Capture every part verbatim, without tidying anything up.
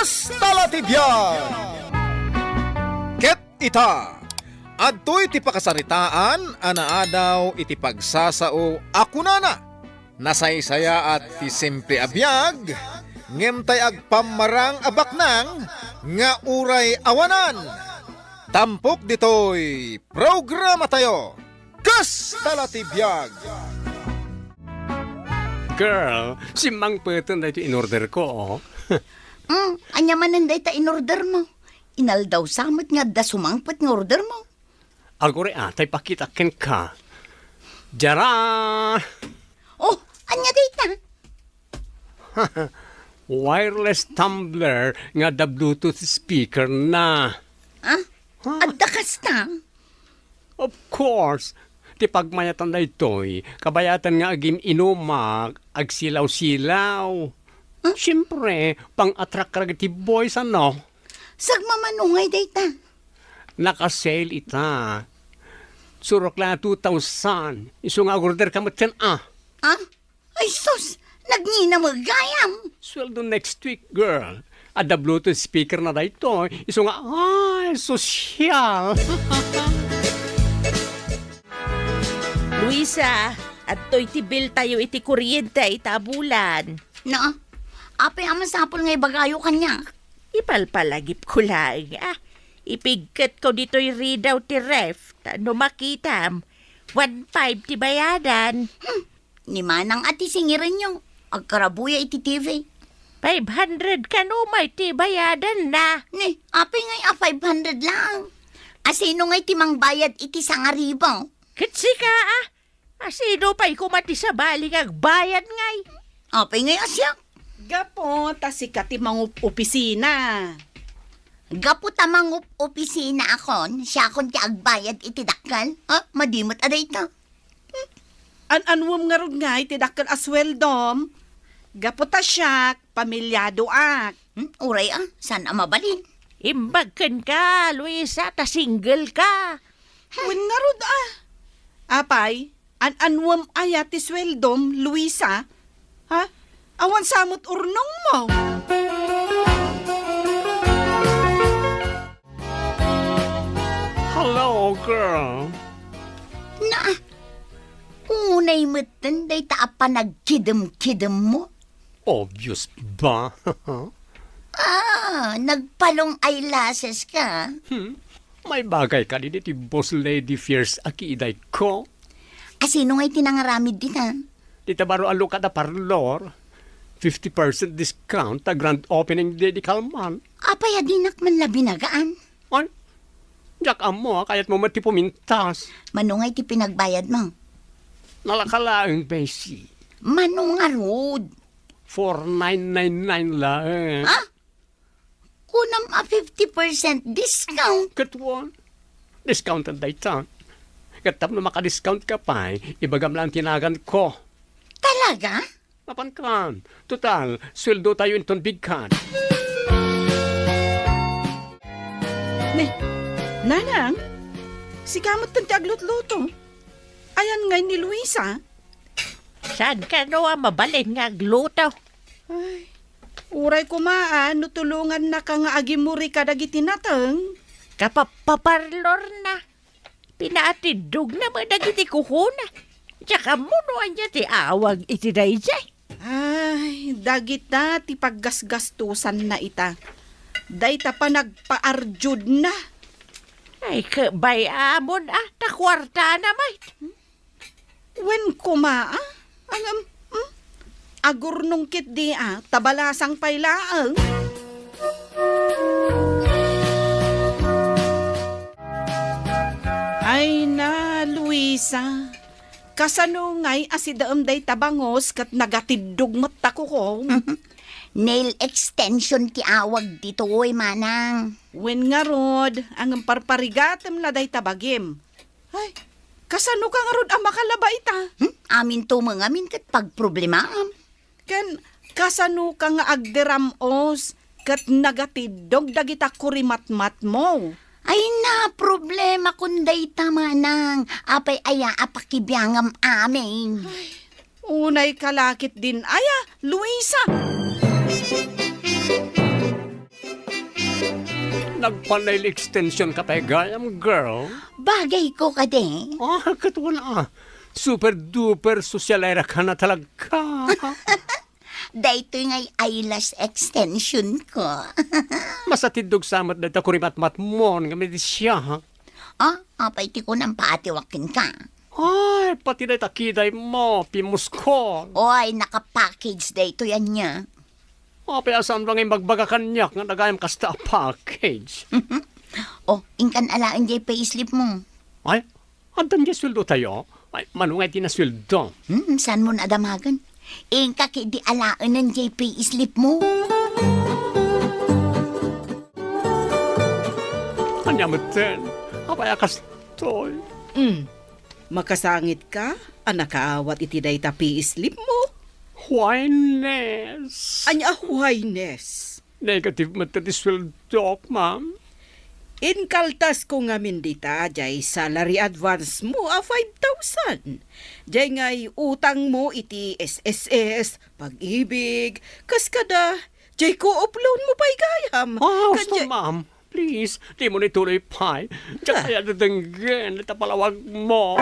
Kasta la ti biag! Ket ita, adtoy ti pakasaritaan a naadaw iti pagsasao a kunana, nasaysayaat ti simple a biag, ngem tay agpammarang a baknang nga uray awanan. Tampok ditoy programatayo, Kasta la ti biag! Girl, simmangpeten daytoy in-order ko, oh. Hmm, ania manen dayta in-order mo? Inaldaw sa met nga adda sumangpet nga order mo. Aguri, ah, tay pakita kenka. Diara! Oh, ania dayta? Wireless tumbler nga adda Bluetooth speaker na. Ah? Huh? Adda kasta? Of course. Ti pagmayatan daytoy, kabayatan nga agin-inumak, agsilaw-silaw. Huh? Siyempre, pang-attract dagiti boys, ano? Sagmamano ngay dayta? Naka-sale ita. Surok la two thousand. Isu nga order ka met ken, ah. Ah? Ay sus! Nagnina met gayam! Sweldo next week, girl. Adda Bluetooth speaker na daytoy. Isu nga, ay, sosyal. Luisa, adtoy ti bill tayo iti kuryente ita a bulan. No? Apay a masapul nga ibagayo kaniak? Ipalpalagipko laeng, ah. Ipigketko ditoy ridaw ti ref, ta no makitam, one five ti bayadan. Hmm. Ni manang a ti singirenyo, agkarabuya iti T V. Five hundred kano may ti bayadanna. Ni, apay ngay a five hundred laeng? Asino ngay ti mangbayad iti sangaribu? Ket sika, ah? Asino pay koma ti sabali nga agbayad ngay? Apay ngay a siak? Gapu ta sika ti mangup-opisina. Gapu ta mangup-opisinaakon, siakon ti agbayad iti dakkel? Ha? Madi met a dayta. An-anuem ngarud ngay ti dakkel a sueldom? Gapu ta siak, pamiliadoak. Hmm, uray a, saan a mabalin? Imbag kenka, Luisa, ta single ka. Wen ngarud a. Apay, an-anuem aya ti sueldom, Luisa? Ha? Awan sa met urnongmo? Hello, girl. Na, unay metten dayta a panagkidem-kidemmo. Obvious ba? Ah, nagpalong eyelashes ka. Hmm? May bagay ka didi ti Boss Lady Fierce a kiiday ko. Asino ngay ti nangaramid dita? Dita baro a lokal a parlor. Fifty percent discount ta grand opening day di kalman. Apay a dinak man la binagaan? Ay, diak ammo a kayatmo met ti pumintas. Mano ngay ti pinagbayadmo? Nalaka laeng, Bessie. Mano ngarud? Four nine nine nine laeng. Ha? Kunam a fifty percent discount? Ket wen, discounted dayta. Ket tapno maka-discount ka pay, ibagam laeng ti naganko. Talaga? Apan kan, total, sueldo tayo inton bigkan. Ne, Nanang, sika metten ti aglutluto. Ayan ngay ni Luisa? Saan kano a mabalin nga agluto? Ay, uray koma a no tulongannaka nga agimuri kadagiti nateng. Kapapaparlor na. Pinaatiddogna met dagiti kukuna. Diak ammo no ania ti awag iti daydiay. Ay, dagita ti paggasgastosanna ita. Dayta panagpaarjudna. Ay, kabay amon a, ta kuartana met. Wen koma a, angem, hmm? Agurnong ketdi a, ta balasang pay laeng. Ay na, Luisa, kasano ngay a sidaem dayta bangus ket nagatiddog met ta kukom? Nail extension ti awag ditoy, manang. Wen ngarud, angem parparigatem la dayta bagim. Ay, kasano ka ngarud a makalaba ita? Hmm? Aminto met ngamin ket pagproblemaam. Ken kasano ka nga agdiram-os ket nagatiddog dagita kurimatmatmo? Ay na, problemakon dayta, manang. Apay aya a pakibiangam amin? Ay, unay ka la ketdin aya, Luisa? Nagpa-nail extension ka pay gayam, girl. Bagay ko kadi. Ah, katuan a. Super duper sosyalera ka na talaga. Daytoy ngay eyelash extension ko. Masatiddog sa met dayta kurimatmatmon nga medisya, ha? Ah, apay ti kunam paatiwak kenka? Ay, pati dayta kiday mo, pimuskol. Oy, naka-package daytoy ania. Apay a saan ngay magbaga kaniak nga dagayam kasta a package? Oh, inkan alaen jay payslip mo. Ay, addan jay sueldo tayo? Ay, mano ngay ti nasueldo? Hmm, saan mo nadamagan? Inka ketdi alaenen jay payslip mo. Ania metten? Apay a kastoy? Hmm. Makasangitka a nakaawat iti dayta payslip mo? Why, Nes? Ania a why, Nes? Negative met ti sueldok, ma'am. Inkaltasko ngamin dita jay salary advance mo a five thousand. Jay ngay utang mo iti S S S, Pag-ibig, kas kada, jay co-op loan mo pay gayam. Ah, husto, ma'am. Please, dimo ituloy pay. Diak aya dadenggen ta palawag mo.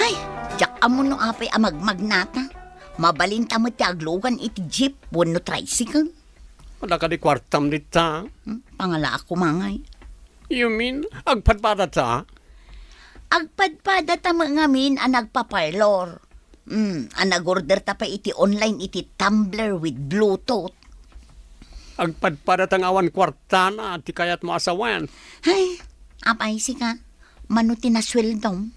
Hay, diak ammo no apay a magmagnata. Mabalinta met ti aglugan iti jeep wenno tricycle. Adda kadi kuartam dita? Hmm, pangalaak koma ngay. You mean, agpadpadata? Agpadpadata met ngamin a nagpa-parlor. Hmm, a nag-order ta pay iti online iti tumbler with Bluetooth. Agpadpadata nga awan kuartana ti kayatmo a sawen. Ay, apay sika? Mano ti nasueldom?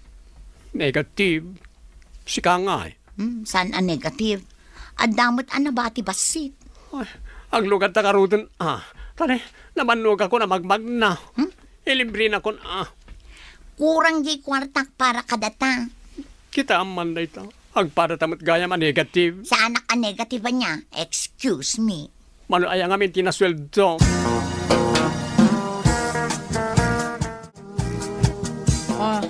Negative. Sika ngay? Hmm, saan a negative? Adda met a nabati bassit. Ay, aglugadta garuden, ah. Tani, nabannogakon a magmagna. Hmm? Ilibrenakon, ah. Kurang jay kuartak para kadata. Kitaem man dayta. Agpadata met gayam a negative. Saanak a negative ania? Excuse me. Mano aya ngamin ti nasueldo? Oh,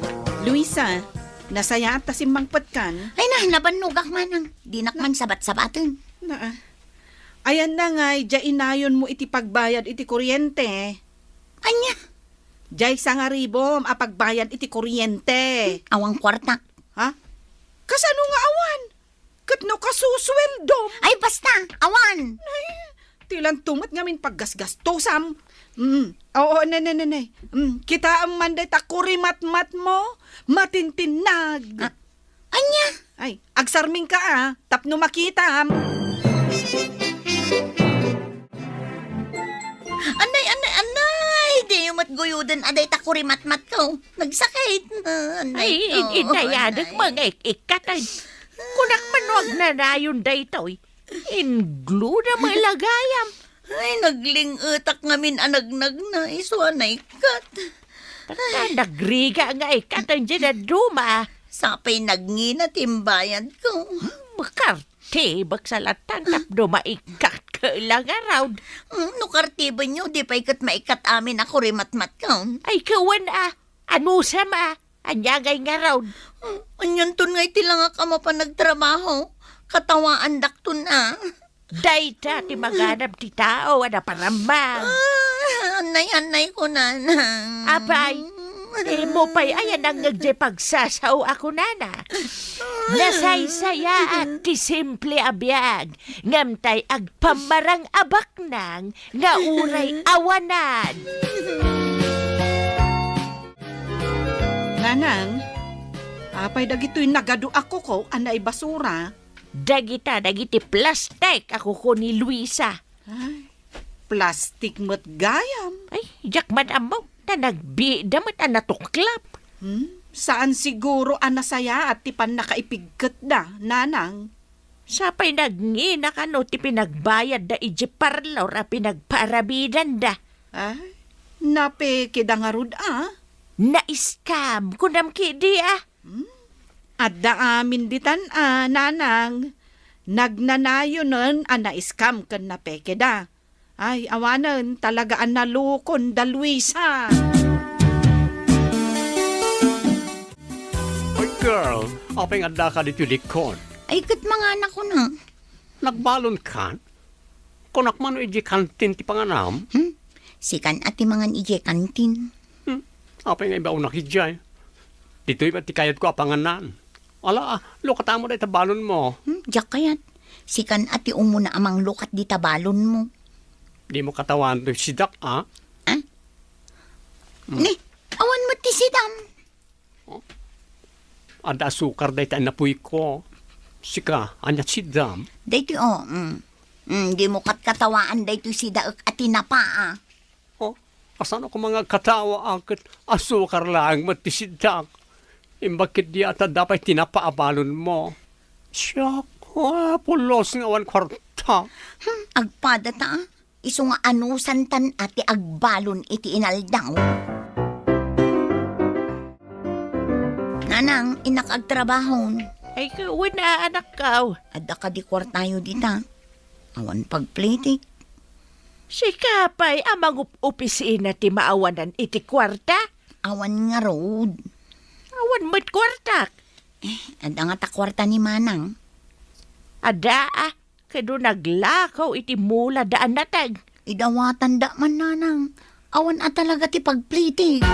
Luisa, nasayaat ta simmangpetkan? Ay na, nabannogak manang. Dinak man sabat-sabaten. Na, ah. Ayanna ngay, diay inayonmo iti pagbayad iti kuryente. Ania? Diay sangaribom a pagbayad iti kuryente. Awan kuarta. Ha? Kasano nga awan? Ket no kasusueldom? Ay, basta! Awan! Ay, ti lanto met ngamin paggasgastosam. Mm. Oo, ne, ne, ne, ne. Mm. Kitaem man dayta kurimatmatmo. Matintinnag. Ah, ania? Ay, agsarmingka a, tapno makitam. Anay, anay, anay! Diyo met guyoden a dayta kurimatmatko. Nagsakit. Anay, ay, in-, oh, inayadek anay. Mga ik-, ikkatan. Kunak man no agnanayon daytoy. Ingluna met lagayam. Ay, nagling-etak ngamin a nagnagna, isu a naikkat. Tatta, nagrigat nga ikkat, ania dadduma? Sapay nagngina ti imbayadko. Makartibek sa latta tapno maikkat ket la ngarud. Hmm, no kartibenyo, di pay ket maikkat amin a kurimatmatko. Ay, kawan a, anusam a, ania ngay ngarud? Hmm, anianton ngay ti langak a mapan agtrabaho? Katawaandakton a. Dayta ti maganab ti tao a naparammang. Ah, annay, annay ko, nanang. Apay, imo pay aya nangngeg diay pagsasao a kunana. Nasaysayaat ti simple a biag, ngem tay agpammarang a baknang nga uray awanan. Nanang, apay dagitoy nagadu a kuko a naibasura? Dagita dagiti plastik a kuko ni Luisa. Ay, plastik met gayam. Ay, diak man ammo, ta nagbiitda met a natuklap. Hmm? Saan siguro a nasayaat ti pannakaipigketda, nanang? Sapay nagngina kano ti pinagbayadda idiay parlor a pinagpaarabidanda. Ay, napekeda ngarud a? Na-scam, kunam ketdi a? Hmm? Adda amin ditan a, nanang. Nagnanayonen a na-scam ken napekeda. Ay, awanen, talaga a nalukon da Luisa. Oy, girl, apay nga addaka ditoy likod? Ay, ket manganakon a. Nagbalon kan? Kunak man no idiay kantin ti panganam? Hmm? Sikan a ti mangan idiay kantin. Hmm? Apay nga ibaonak idiay? Ditoy met ti kayatko a panganan. Ala, ah, lukatmo dayta balonmo. Hmm? Diak kayat. Sikan a ti umuna a manglukat dita balonmo. Dimo katawaan toy sidak, ah? Ah? Hmm. Ni, awan met ti sidam. Adda asukar dayta a napuyko. Sika, ania ti sidam? Daytoy, oh, mm. Mm, dimo katkatawaan daytoy sidaek a tinapa, ah. Oh, kasano koma nga agkatawa, ah, ket asukar laeng met ti sidak? Imbag ketdi a ta adda pay tinapa a balonmo. Siak, ah, pulos nga awan kuarta. Hmm, agpadata, ah. Isu nga anusantan a ti agbalon iti inaldaw. Nanang, innak agtrabahon. Ay, wen a, anakko. Adda kadi kuartayo dita? Awan pagplitik. Sika pay a mangup-opisina ti maawanan iti kuarta? Awan ngarud. Awan met kuartak. Eh, adda ngata kuarta ni Manang? Adda, ah. Ket no naglakaw iti mulada a nateg. Idawatanda man, Nanang. Awan a talaga ti pagplitik.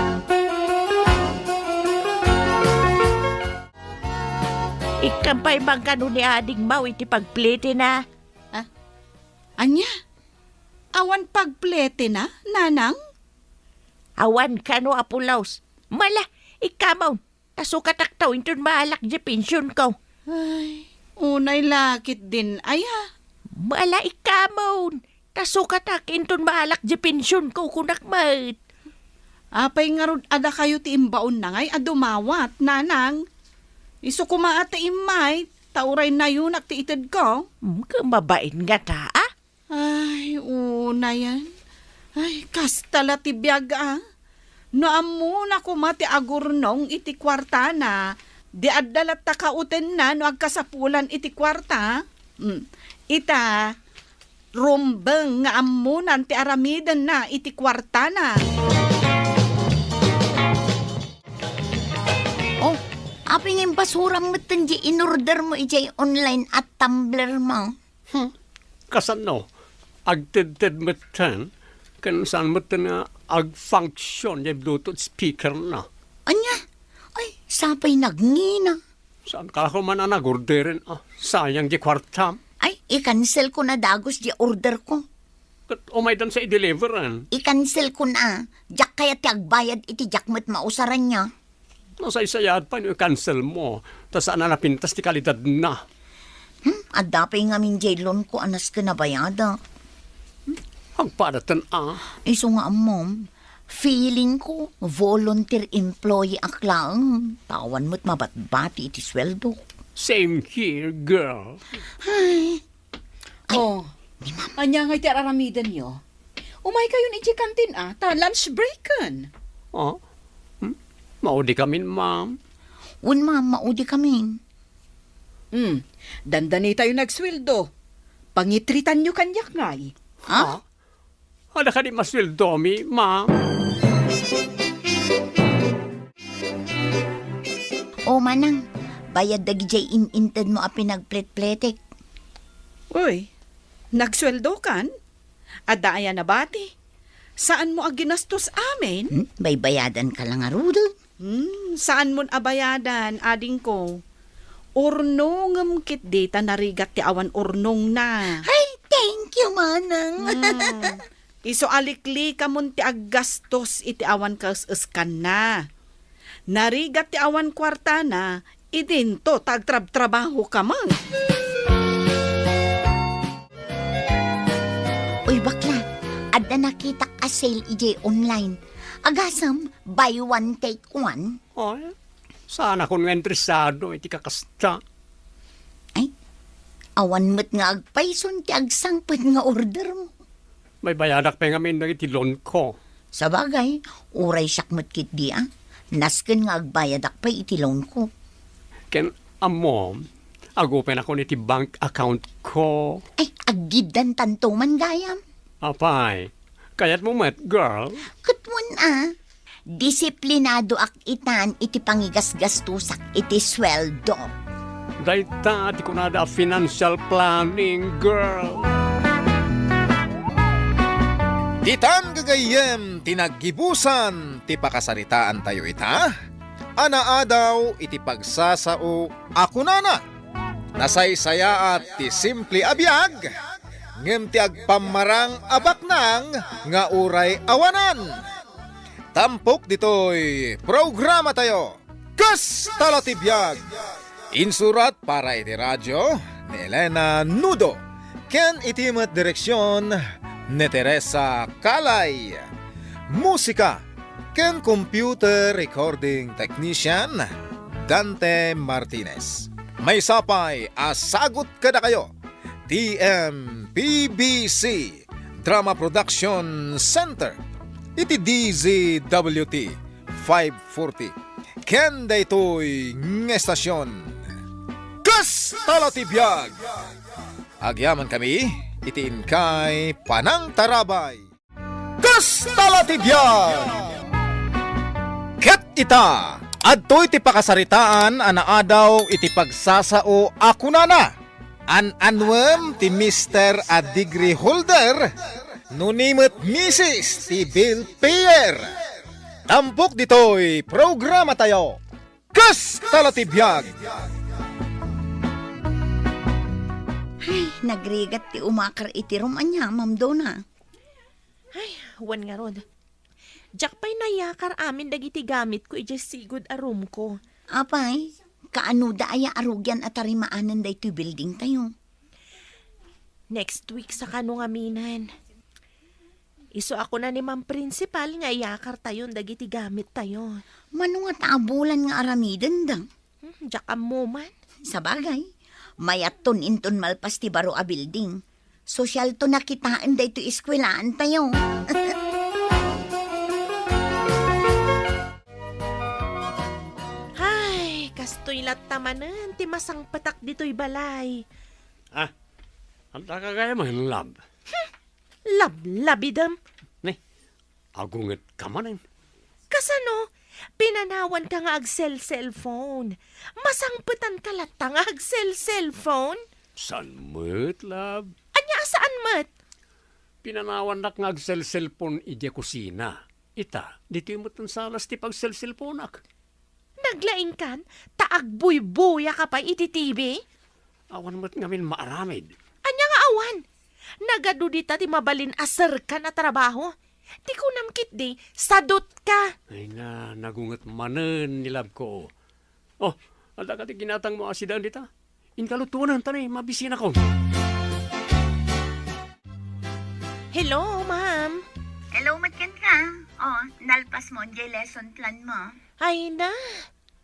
Ikkan pay mangkano ni Ading Mau iti pagplitina. Ah? Ania? Awan pagplitina, Nanang? Awan kano a pulos. Mala, ikkamon. Ta sukatakto inton maalak diay pensionko. Ay, unay la ketdin aya. Mala ikkamon. Ta sukatak inton maalak diay pensionko, kunak met. Apay ngarud a dakayo ti imbaonna ngay a dumawat, Nanang? Isu koma a ti immay, ta uray nayunak ti itedko. Hmm, ket mabain ngata, ah? Ay, unayen. Ay, kasta la ti biag, a. No ammona koma ti agurnong iti kuartana, di adda latta kautenna no agkasapulan iti kuarta. Mm. Ita, rumbeng nga ammonan ti aramidenna iti kuartana. Oh, apay nga imbasuram metten diay inordermo idiay online a tumbler mo? Hmm. Kasano? Agtedted metten, ken saan metten nga ag-function diay Bluetooth speakerna. Ania? Ay, sapay nagngina. Saan ka la koma a nag-orderen, ah? Sayang diay kuartam. Ay, i-cancel ko na dagus diay order ko. Ket umaydan sa i-deliveren. I-cancel ko na. Diak kayat ti agbayad iti diak met mausaranna. Nasaysayaat pay no i-cancel mo, ta saan a napintas ti kalidadna. Hmm, adda pay ngamin diay loan ko a nasken a bayadak. Agpadaten a. Isu nga ammom, feeling ko, volunteer employee ak laeng. Ta awan met mabatbati iti sueldo. Same here, girl. Ay, Ay, oh, ni Ma'am. Ania ngay ti ar-aramidenyo? Umaykayon idiay kantin a, ta lunch breaken. Ah? Hmm? Maudi kamin, ma'am. Wen, ma'am, maudi kamin. Hmm, dandanitayo nagsueldo. Pangitritanyo kaniak ngay. Ha? Ha? Adda kadi masueldomi, ma'am? O, Manang, bayad dagidiay in-intedmo a pinagpletpletek. Uy, nagsueldokan? Adda aya nabati? Saanmo a ginastos amin? Hmm, baybayadanka la ngaruden. Hmm, saanmon a bayadan, adingko. Urnongem ketdi ta narigat ti awan urnongna. Ay, thank you, Manang. Hmm. Isu a liklikamon ti aggastos iti awan kaes-eskanna. Narigat ti awan kuartana, idinto ta agtrabtrabahoka met. Uy, bakla, adda nakitak a sale idiay online. Agasem, buy one, take one. Ay, saanakon nga interesado iti kakasta. Ay, awan met nga agpayson ti agsangpet nga ordermo. Baybayadak pay ngamin dagiti loan ko. Sabagay, uray siak met ketdi a. Nasken nga agbayadak pay iti loan ko. Ken ammom, agupenakon iti bank account ko. Ay, aggiddantanto man gayam. Apay, kayatmo met, girl? Ket wen a, disiplinadoak itan iti pangigasgastosak iti sueldo. Dayta ti kunada a financial planning, girl. Ditan gagayyem ti naggibusan ti pakasaritaantayo ita, a naadaw iti pagsasao a kunana, nasaysayaat ti simple a biag, ngem ti agpammarang a baknang nga uray awanan. Tampok ditoy programatayo, Kasta la ti biag! Insurat para iti radio ni Elena Nudo, ken iti met direksion ni Teresa Calay. Musika ken computer recording technician, Dante Martinez. Maysa pay a sagut kadakayo ti M P B C Drama Production Center iti D Z W T five forty. Ken daytoy nga estasion, Kasta la ti biag! Agyamankami iti inkay panangtarabay. Kasta la ti biag! Ket ita, adtoy ti pakasaritaan a naadaw iti pagsasao a kunana, an-anuem ti Mister a degree holder, no ni met Missus ti bill payer. Tampok ditoy programatayo, Kasta la ti biag! Ay, nagrigat ti umakar iti room ania, Ma'am Donna. Ay, wen ngarud. Diak pay nayakar amin dagiti gamitko idiay sigud a roomko. Apay, kaano da aya a rugian a tarimaanen daytoy buildingtayo? Next week sa kano ngaminen. Isu a kuna ni Ma'am Principal nga iyakartayon dagiti gamittayo. Mano nga ta abulan nga aramidenda? Hmm, diak ammo man. Sabagay, mayatton inton malpas ti baro a building. Sosyalto na kitaen daytoy eskwelaantayo. Ay, kastoy latta manen ti masangpetak ditoy balay. Ah, adda ka gayam, love? Hmm, lablabidem. Ni, agungetka manen. Kasano? Pinanawanka nga agsel-cellphone. Masangpetanka latta nga agsel-cellphone? Saan met, love? Ania a saan met? Pinanawannak nga agsel-cellphone idiay kusina. Ita, ditoy met ti salas ti pagsel-cellphoneak. Naglaingkan ta agbuybuya ka pay iti T V? Awan met ngamin maaramid. Ania nga awan? Nagadu dita ti mabalin a serkan a trabaho. Ti kunam ketdi, sadutka. Ay na, nagunget manen ni love ko. Oh, adda kadi ginatangmo a sidaen dita? Inka lutuenan ta ni, mabisinakon. Hello, ma'am. Hello, met kenka. Oh, nalpasmo diay lesson planmo? Ay na,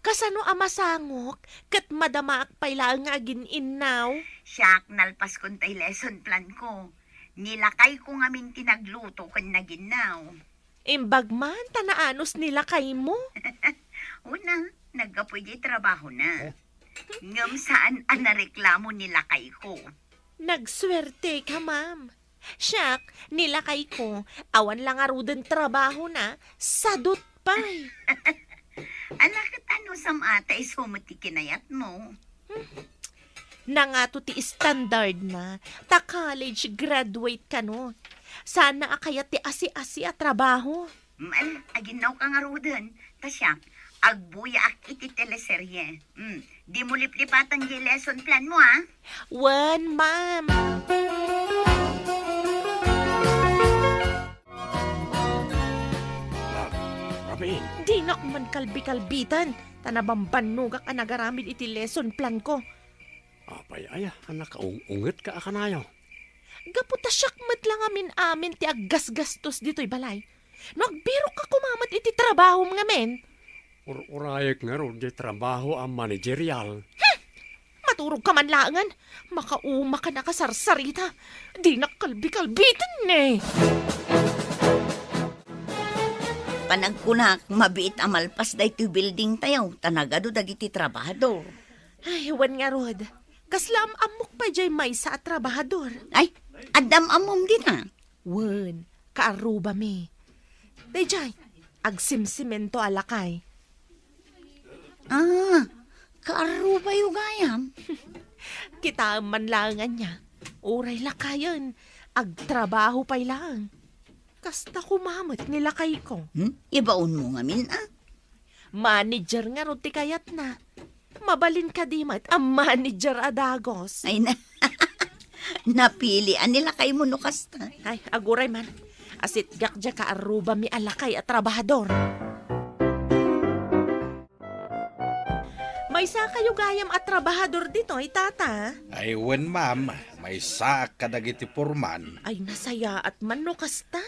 kasano a masangok ket madamaak pay laeng nga agin-innaw? Siak, nalpaskon tay lesson planko. Ni lakayko ngamin ti nagluto ken naginnaw. Imbag man ta naanus ni lakaymo. Una, naggapu idiay trabahona. Eh? Ngem saan a nareklamo ni lakayko. Nagsuerteka, ma'am. Siak, ni lakayko, awan la ngaruden trabahona, sadut pay. Ala ket anusam a ta isu met ti kinayatmo? Nangato ti standardna ta college graduate kano. Saanna a kayat ti asi-asi a trabaho. Mm, aginnawka ngaruden. Ta siak, agbuyaak iti teleserye. Mm, dimo liplipatan diay lesson planmo, a? Wen, ma'am. Love, Robin. Dinak man kalbi-kalbitan, ta nabambannogak a nagaramid iti lesson planko. Apay aya a nakaung-ungetka a kanayon? Gapu ta siak met la ngamin-amin ti aggasgastos ditoy balay. No agbirokka koma met iti trabahom ngamin. Ur-urayek ngarud diay trabaho a managerial. Hmm! Maturogka man laengen. Makaumaka a kasarsarita. Dinak kalbi-kalbiten ne. Panagkunak, mabiit a malpas daytoy buildingtayo, ta nagadu dagiti trabahador. Ay, wen ngarud. Kasla am-ammok pay diay maysa a trabahador. Ay, adda am-ammom dita? Wen, kaarrubami. Daydiay, agsimsimento a lakay. Ah, kaarrubayo gayam? Kitaem man laeng ania. Uray lakayen, agtrabaho pay laeng. Kasta koma met ni lakayko. Hmm? Ibaonmo ngamin, a? Manager ngarud ti kayatna. Mabalin kadi met a manager a dagos. Ay na. Napili a ni lakaymo no kasta. Ay, aguray man. Asitgak diay kaarrubami a lakay a trabahador. Maysakayo gayam a trabahador ditoy, Tata? Ay, wen, ma'am. Maysaak kadagiti porman. Ay, nasayaat man no kasta.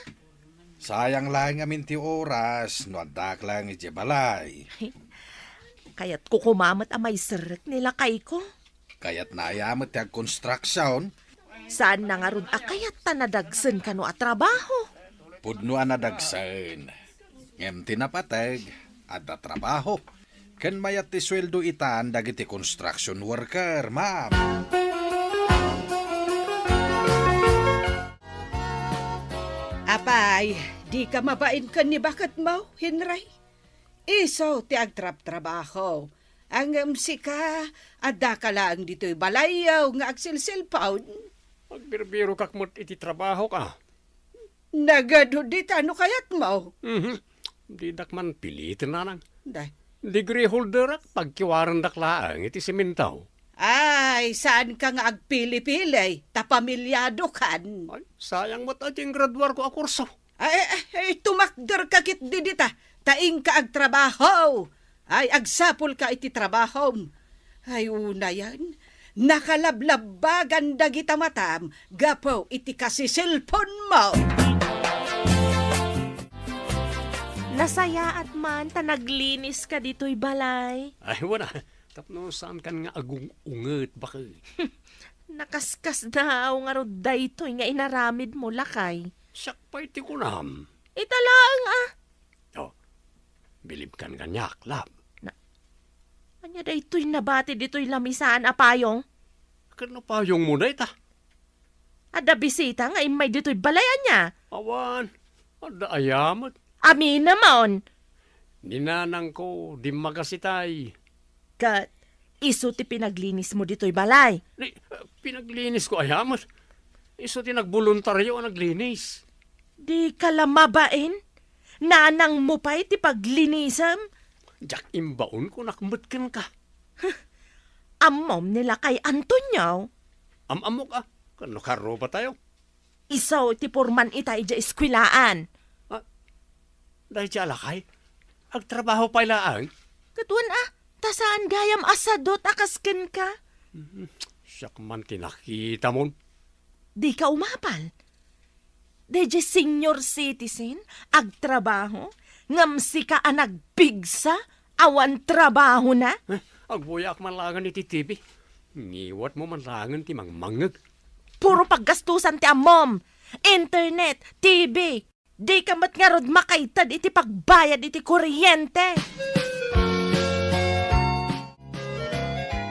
Sayang laeng amin ti oras no addaak laeng idiay balay. Kayatko koma met a maiserrek ni lakayko. Kayatna aya met ti agkonstruksion? Saanna ngarud a kayat ta nadagsen kano a trabaho. Pudno a nadagsen. Ngem ti napateg, adda trabaho. Ken mayat ti sueldo itan dagiti construction worker, ma'am. Apay, dika mabain ken ni baketmo, Henry? Isu ti agtrabtrabaho. Ngem sika, addaka laeng ditoy balayyo nga agsilsilpon. Agbirbirokak met iti trabahok, a. Nagadu dita no kayatmo. Mhm. Didak man piliten, nanang. Day. Degree holderak, pagkiwarendak laeng iti semento. Ay, saanka nga agpili-pili, ta pamiliadokan. Ay, sayang met a diay graduarko a kurso. Ay, ay, ay, tumakderka ketdi dita, ta inka agtrabaho. Ay, agsapulka iti trabahom. Ay, unayen, nakalablabbagan dagita matam gapu iti kasiselponmo. Nasayaat man ta nagliniska ditoy balay. Ay, wen a. Tapno saankan nga agung-unget, baket. Nakaskasdaaw ngarud daytoy nga inaramidmo, lakay. Siak pay ti kunam. Ita laeng a. Oh, bilibkan kaniak, love. Na, ania daytoy nabati ditoy lamisaan a payong? Ket no payongmo dayta? Adda bisita nga immay ditoy balay, ania? Awan, adda aya met. Aminamon. Ni nanangko, dimmagas itay. Ket isu ti pinaglinismo ditoy balay? Ni, pinaglinisko aya met. Isu ti nagboluntario a naglinis. Dika la mabain? Nanangmo pay ti paglinisem? Diak imbaon, kunak met kenka. Huh. Ammom ni lakay Antonio? Am-ammok a, ken no karrubatayo. Isu ti porman ita idiay eskuelaan. Ah, daydiay a lakay? Agtrabaho pay laeng? Ket wen a, ta saan gayam a sadut a kas kenka? Mhm. Siak man ti nakitamon. Dika umapal. Daydiay senior citizen, agtrabaho, ngem sika a nagpigsa, awan trabahona? Eh, agbuyaak man laengen iti T V. Ngiwatmo man laengen ti mangmangngeg. Puro paggastusan ti ammom. Internet, T V. Dika met ngarud makaited iti pagbayad iti kuryente.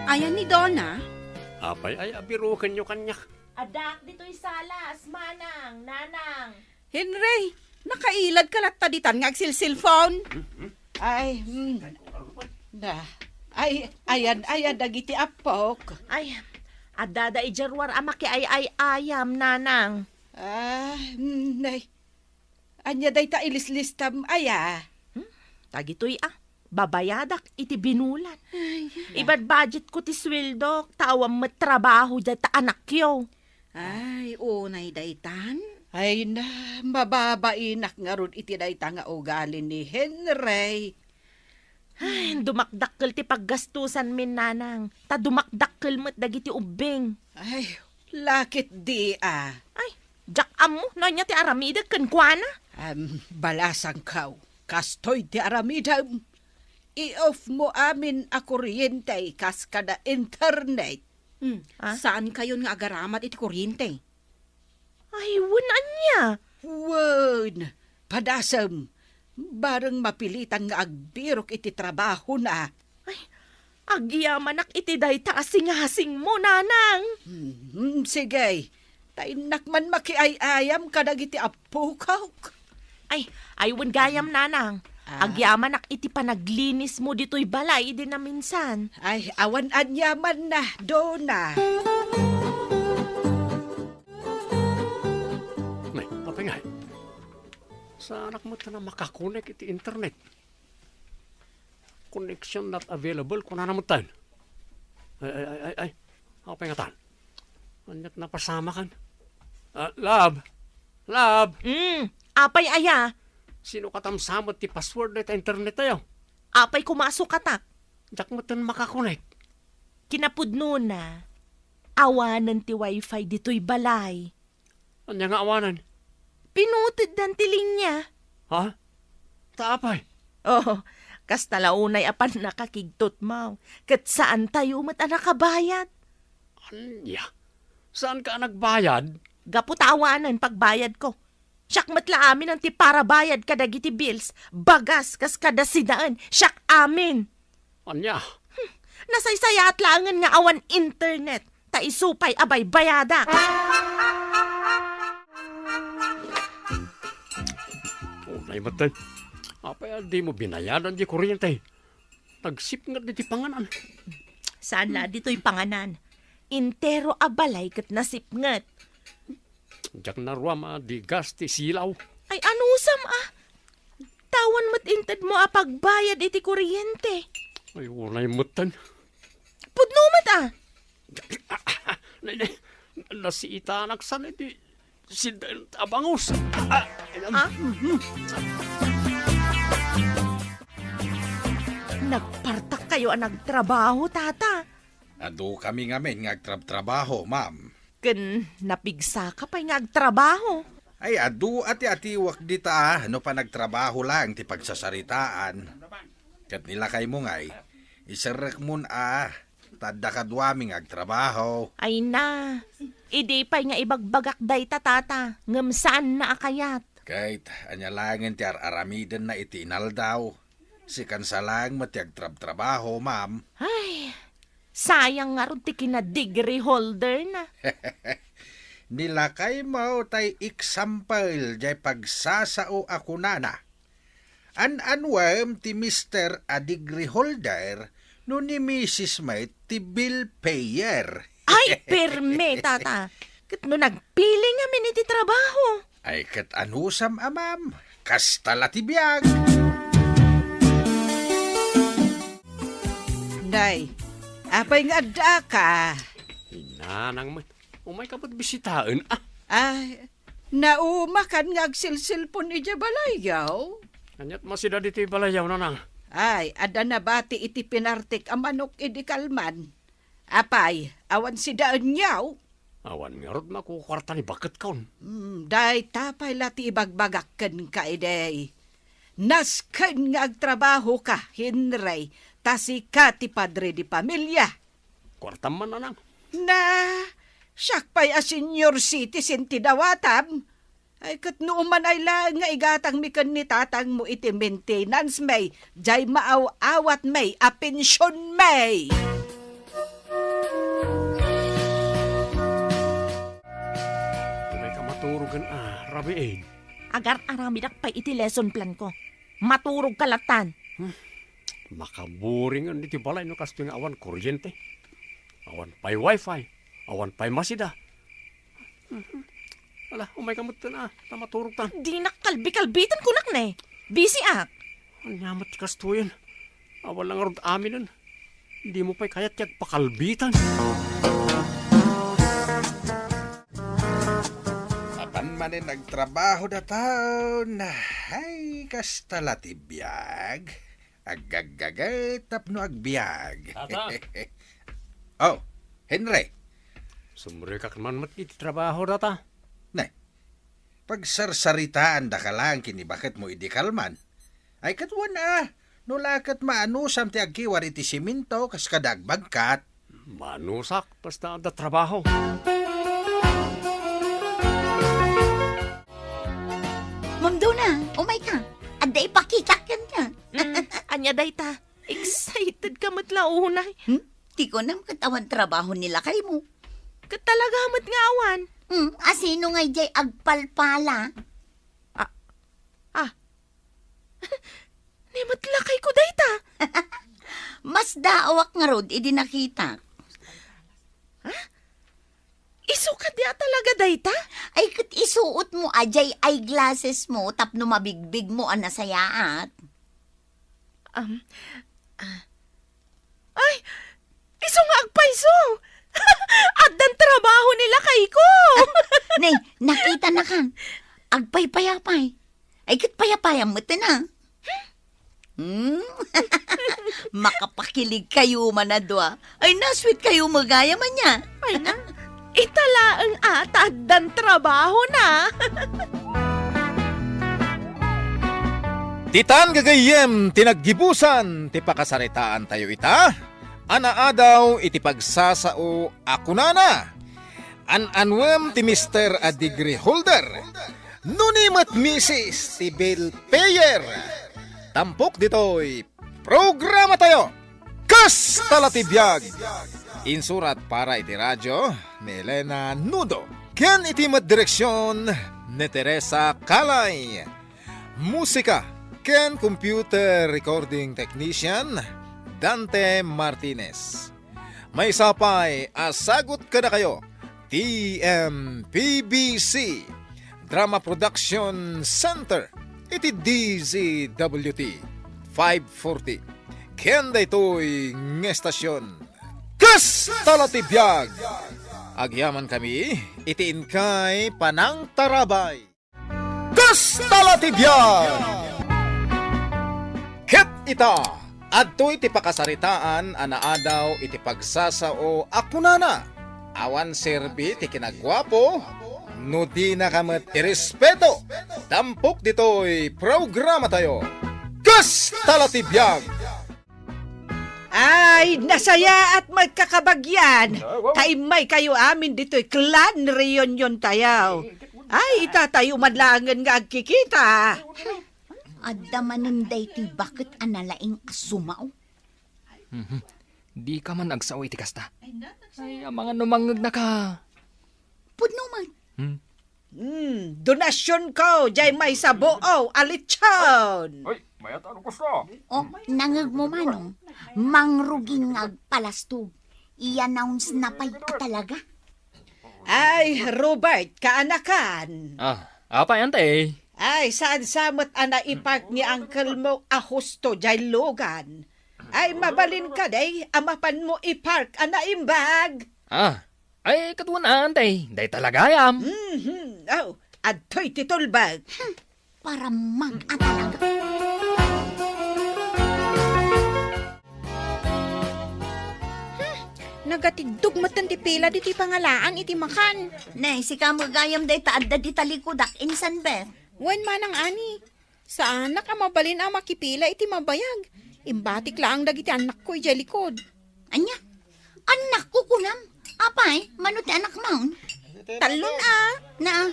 Ayan ni Donna? Apay ay abirukenyo kaniak? Addaak ditoy salas, manang, nanang. Henry, nakailadka latta ditan nga agsilsilpon? Ay, mm. Na. Ay, ayan, ayan, dagiti appok. Ay, addada idiay ruar a makiay-ay-ayam, nanang. Ah, mm, nay. Ania dayta ilislistam aya? Hmm? Dagitoy a, babayadak iti binulan. Ay, ibadbudgetko ti sueldok, ta awan met trabaho dayta anakyo. Ay, unay daytan? Ay na, mababainak ngarud iti dayta nga ugali ni Henry. Ay, dumakdakkel ti paggastusanmin, nanang, ta dumakdakkel met dagiti ubbing. Ay, lakit di a. Ay, diak ammo no ania ti aramidek kenkuana. Am, balasangkaw, kastoy ti aramidem. I-off mo amin a kuryente kas kada internet. Hmm, ah? Saankayon nga agaramat iti kuryente? Ay, wen ania? Wen, padasem. Bareng mapilitan nga agbirok iti trabahona. Ay, agyamanak iti dayta a singasingmo, nanang. Hmm, sige. Ta innak man makiay-ayam kadagiti appokok. Ay, ay, wen gayam, nanang. Ah. Agyamanak iti panaglinismo ditoy balay idi naminsan. Ay, awan aniamanna, Donna. Nay, apay ngay? Saanak met a makakonek iti internet. Connection not available, kunana met tayo. Ay, ay, ay, ay, ay. Apay ngatan? Ania't napasamakan? Ah, love? Love? Mm, apay aya? Sino katam sa met ti password dayta internet tayo? Apay kumaso kata? Diak met makakonek. Kinapudnona, awanen ti wifi ditoy balay. Ania nga awanen? Pinuteddan ti linya. Ha? Ta apay? Oh, kasta la unay a pannakakigtutmaw. Ket saantayo met a nakabayad. Ania? Saanka a nagbayad? Gapu ta awanen pagbayadko. Siak met la amin ti parabayad kadagiti bills, bagas kas kada sidaen, siak amin. Ania? Hmm, nasaysayaat laengen nga awan internet, ta isu pay a baybayadak. Unay met, apay a dimo binayadan di kuryente? Nagsipnget ditoy panganan. Saan la ditoy panganan? Entero a balay ket nasipnget. Diak naruam a di gas ti silaw. Ay, anusam a? Tawan met intedmo a pagbayad iti kuryente. Ay, unay metten. Pudno met a? Nay, nay, nasiitanak san iti siden a bangus. Ah, ah. Nagpartak kayo a nagtrabaho, tata. Adu kami ngamin nga agtrabtrabaho, ma'am. Ken napigsaka pay nga agtrabaho. Ay, adu a ti atiwak dita, no panagtrabaho lang ti pagsasaritaan. Ket ni lakaymo ngay, iserrekmon a, ta adda kaduami nga agtrabaho. Ay na, idi pay nga ibagbagak dayta, tata, ngem saanna a kayat. Ket ania laengen ti ar-aramidenna iti inaldaw? Sikan sa laeng met ti agtrabtrabaho, ma'am. Ay, sayang ngarud ti kina-degree holder na. Ni lakaymo tay example jay pagsasao a kunana. An-anuem ti mister a degree holder no ni misis met ti bill payer. Ay, perme, tata. Ket no nagpili ngamin iti trabaho. Ay, ket anusam a, ma'am, kasta la ti biag. Nay, apay nga addaka? Inanang met. Umayka met bisitaen, ah. Ay, naumakan nga agsilsilpon idiay balayyo? Ania't masida ditoy balayyo, nanang? Ay, adda nabati iti pinartik a manok idi kalman. Apay, awan sidaenyo? Awan ngarud makukuarta ni baket kon. Hmm, dayta pay la ti ibagbagak kenka idi. Nasken nga agtrabahoka, Henry, ta sika ti padre di pamilia. Kuartam man, nanang. Na, siak pay a senior citizen ti dawatam. Ay, ket no umanay laeng nga igatangmi ken ni tatangmo iti maintenance mi, jay maaw-awat mi a pension mi. Unay ka maturogen a, rabiin. Agar-aramidak pay iti lesson plan ko. Maturog ka latan. Hmm. Makaburingan diti balay no kastoy nga awan kuryente. Awan pay wifi. Awan pay masida. Mhm. Ala, umay ka met ten, ah, ta maturog ta. Dinak kalbi-kalbitan kunak ne. Busy ak. Ania met ti kastoyen? Awan la ngarud aminen. Dimo pay kayat ti agpakalbitan. Apan manen agtrabaho dataw, hay, kasta la ti biag. Aggaggaget tapno agbiag. Tata! Oh, Henry! Sumrekak man met iti trabaho, tata. Ne, pagsarsaritaandaka laeng ken ni baketmo idi kalman. Ay, ket wen a, no la ket maanusam ti agkiwar iti siminto kas kada agbagkat. Manusak, basta adda trabaho. Ma'am Dona, umay ka. Adda ipakitak kenka. Mm, ania dayta? Excited ka met la unay. Hmm? Ti kunam ket awan trabaho ni lakaymo. Ket talaga met nga awan. Hmm, asino ngay jay agpalpala? Ah, ah. Ni met lakayko dayta. Mas daawak ngarud idi nakitak. Ha? Isu kadi a talaga dayta? Ay, ket isuot mo a jay eyeglasses mo tapno mabigbig mo a nasayaat. Um, ah. Ay, isu nga agpayso! Addan trabaho ni lakayko! Ne, nakita na kan. Agpaypayapay. Ay, ket payapayam met na. Hmm? Makapakilig kayo man a dua. Ay, na-sweet kayo magayam ania. Ay na, ita laeng a ta addan trabaho na. Ditan gagayyem ti naggibusan ti pakasaritaan tayo ita, a naadaw iti pagsasao a kunana, an-anuem ti Mister a degree holder, nuni met Missus ti bill payer. Tampok ditoy programa tayo. Kasta la ti biag! Insurat para iti radyo ni Elena Nudo. Ken iti met direksyon ni Teresa Calay. Musika ken computer recording technician, Dante Martinez. Maysa pay a sagut kadakayo, T M P B C, Drama Production Center, iti D Z W T five forty. Ken daytoy nga estasyon, Kasta la ti biag! Agyamankami iti inkay panangtarabay. Kasta la ti biag! Ket ita, adtoy ti pakasaritaan a naadaw iti pagsasao a kunana, awan serbi ti kinaguapo no dinaka met irespeto. Tampok ditoy programatayo, Kasta la ti biag! Ay, nasayaat met, kakabagyan. Ta immaykayo amin ditoy clan reunion tayo. Ay, itatayo man laengen nga agkikita. Adda manen daytoy baket a nalaing a sumao. Mhm. Dika man agsao iti kasta. Ay, amangan no mangngegnaka. Pudno met. Hmm? Hmm, donasyonko, jay maysa buo a lechon. Ay, mayat, ano gusto? Oh, nangegmo, Manong. Mangrugin nga agpalastog. Iya-announce na pay a talaga. Ay, Robert, kaanakan. Ah, apay, ante? Ay, saan sa met a naipark ni uncle mo a husto jay lugan? Ay, mabalin kadi a mapanmo ipark a naimbag? Ah, ay, kaduan, ante. Dayta la gayam. Mhm. Oh, adtoy ti tulbek. Hmm, para mag-a talaga. Hmm, nagatiddog metten ti pila ditoy pangalaan iti makan. Ne, sika met gayam dayta adda di talikudak, insan, Beth? Wen, Manang Ani. Saanak a mabalin a makipila iti mabayag. Imbatik laeng dagiti annakko idiay likod. Ania? Annakko kunam? Apay, mano ti annakmon? Tallon a. Na,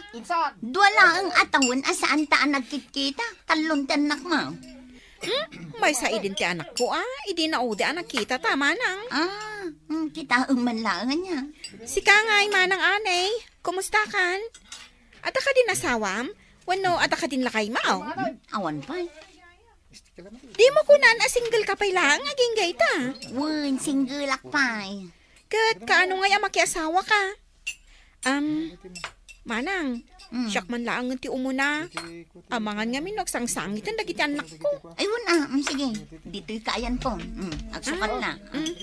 dua laeng a tawen a saanta a nagkitkita. Tallon ti annakmo. Hmm? Maysa idin ti annakko a, idi naudi a nagkitata, Manang. Ah, hmm, kitaem man laeng ania. Sika ngay, Manang Anay, kumustakan? Adda kadin asawam? Wenno adda kadin lakaymo? Awan pay. Dimo kunan a single ka pay laeng agingga ita? Wen, single ak pay. Ket kaano ngay a makiasawaka? Am, Manang, mm, siak man laengen ti umuna. Amangan ngamin no agsangsangiten dagiti annakko. Ay, wen, ah, mm, sige. Ditoy kaayanko. Mm, agsukat na. Mm.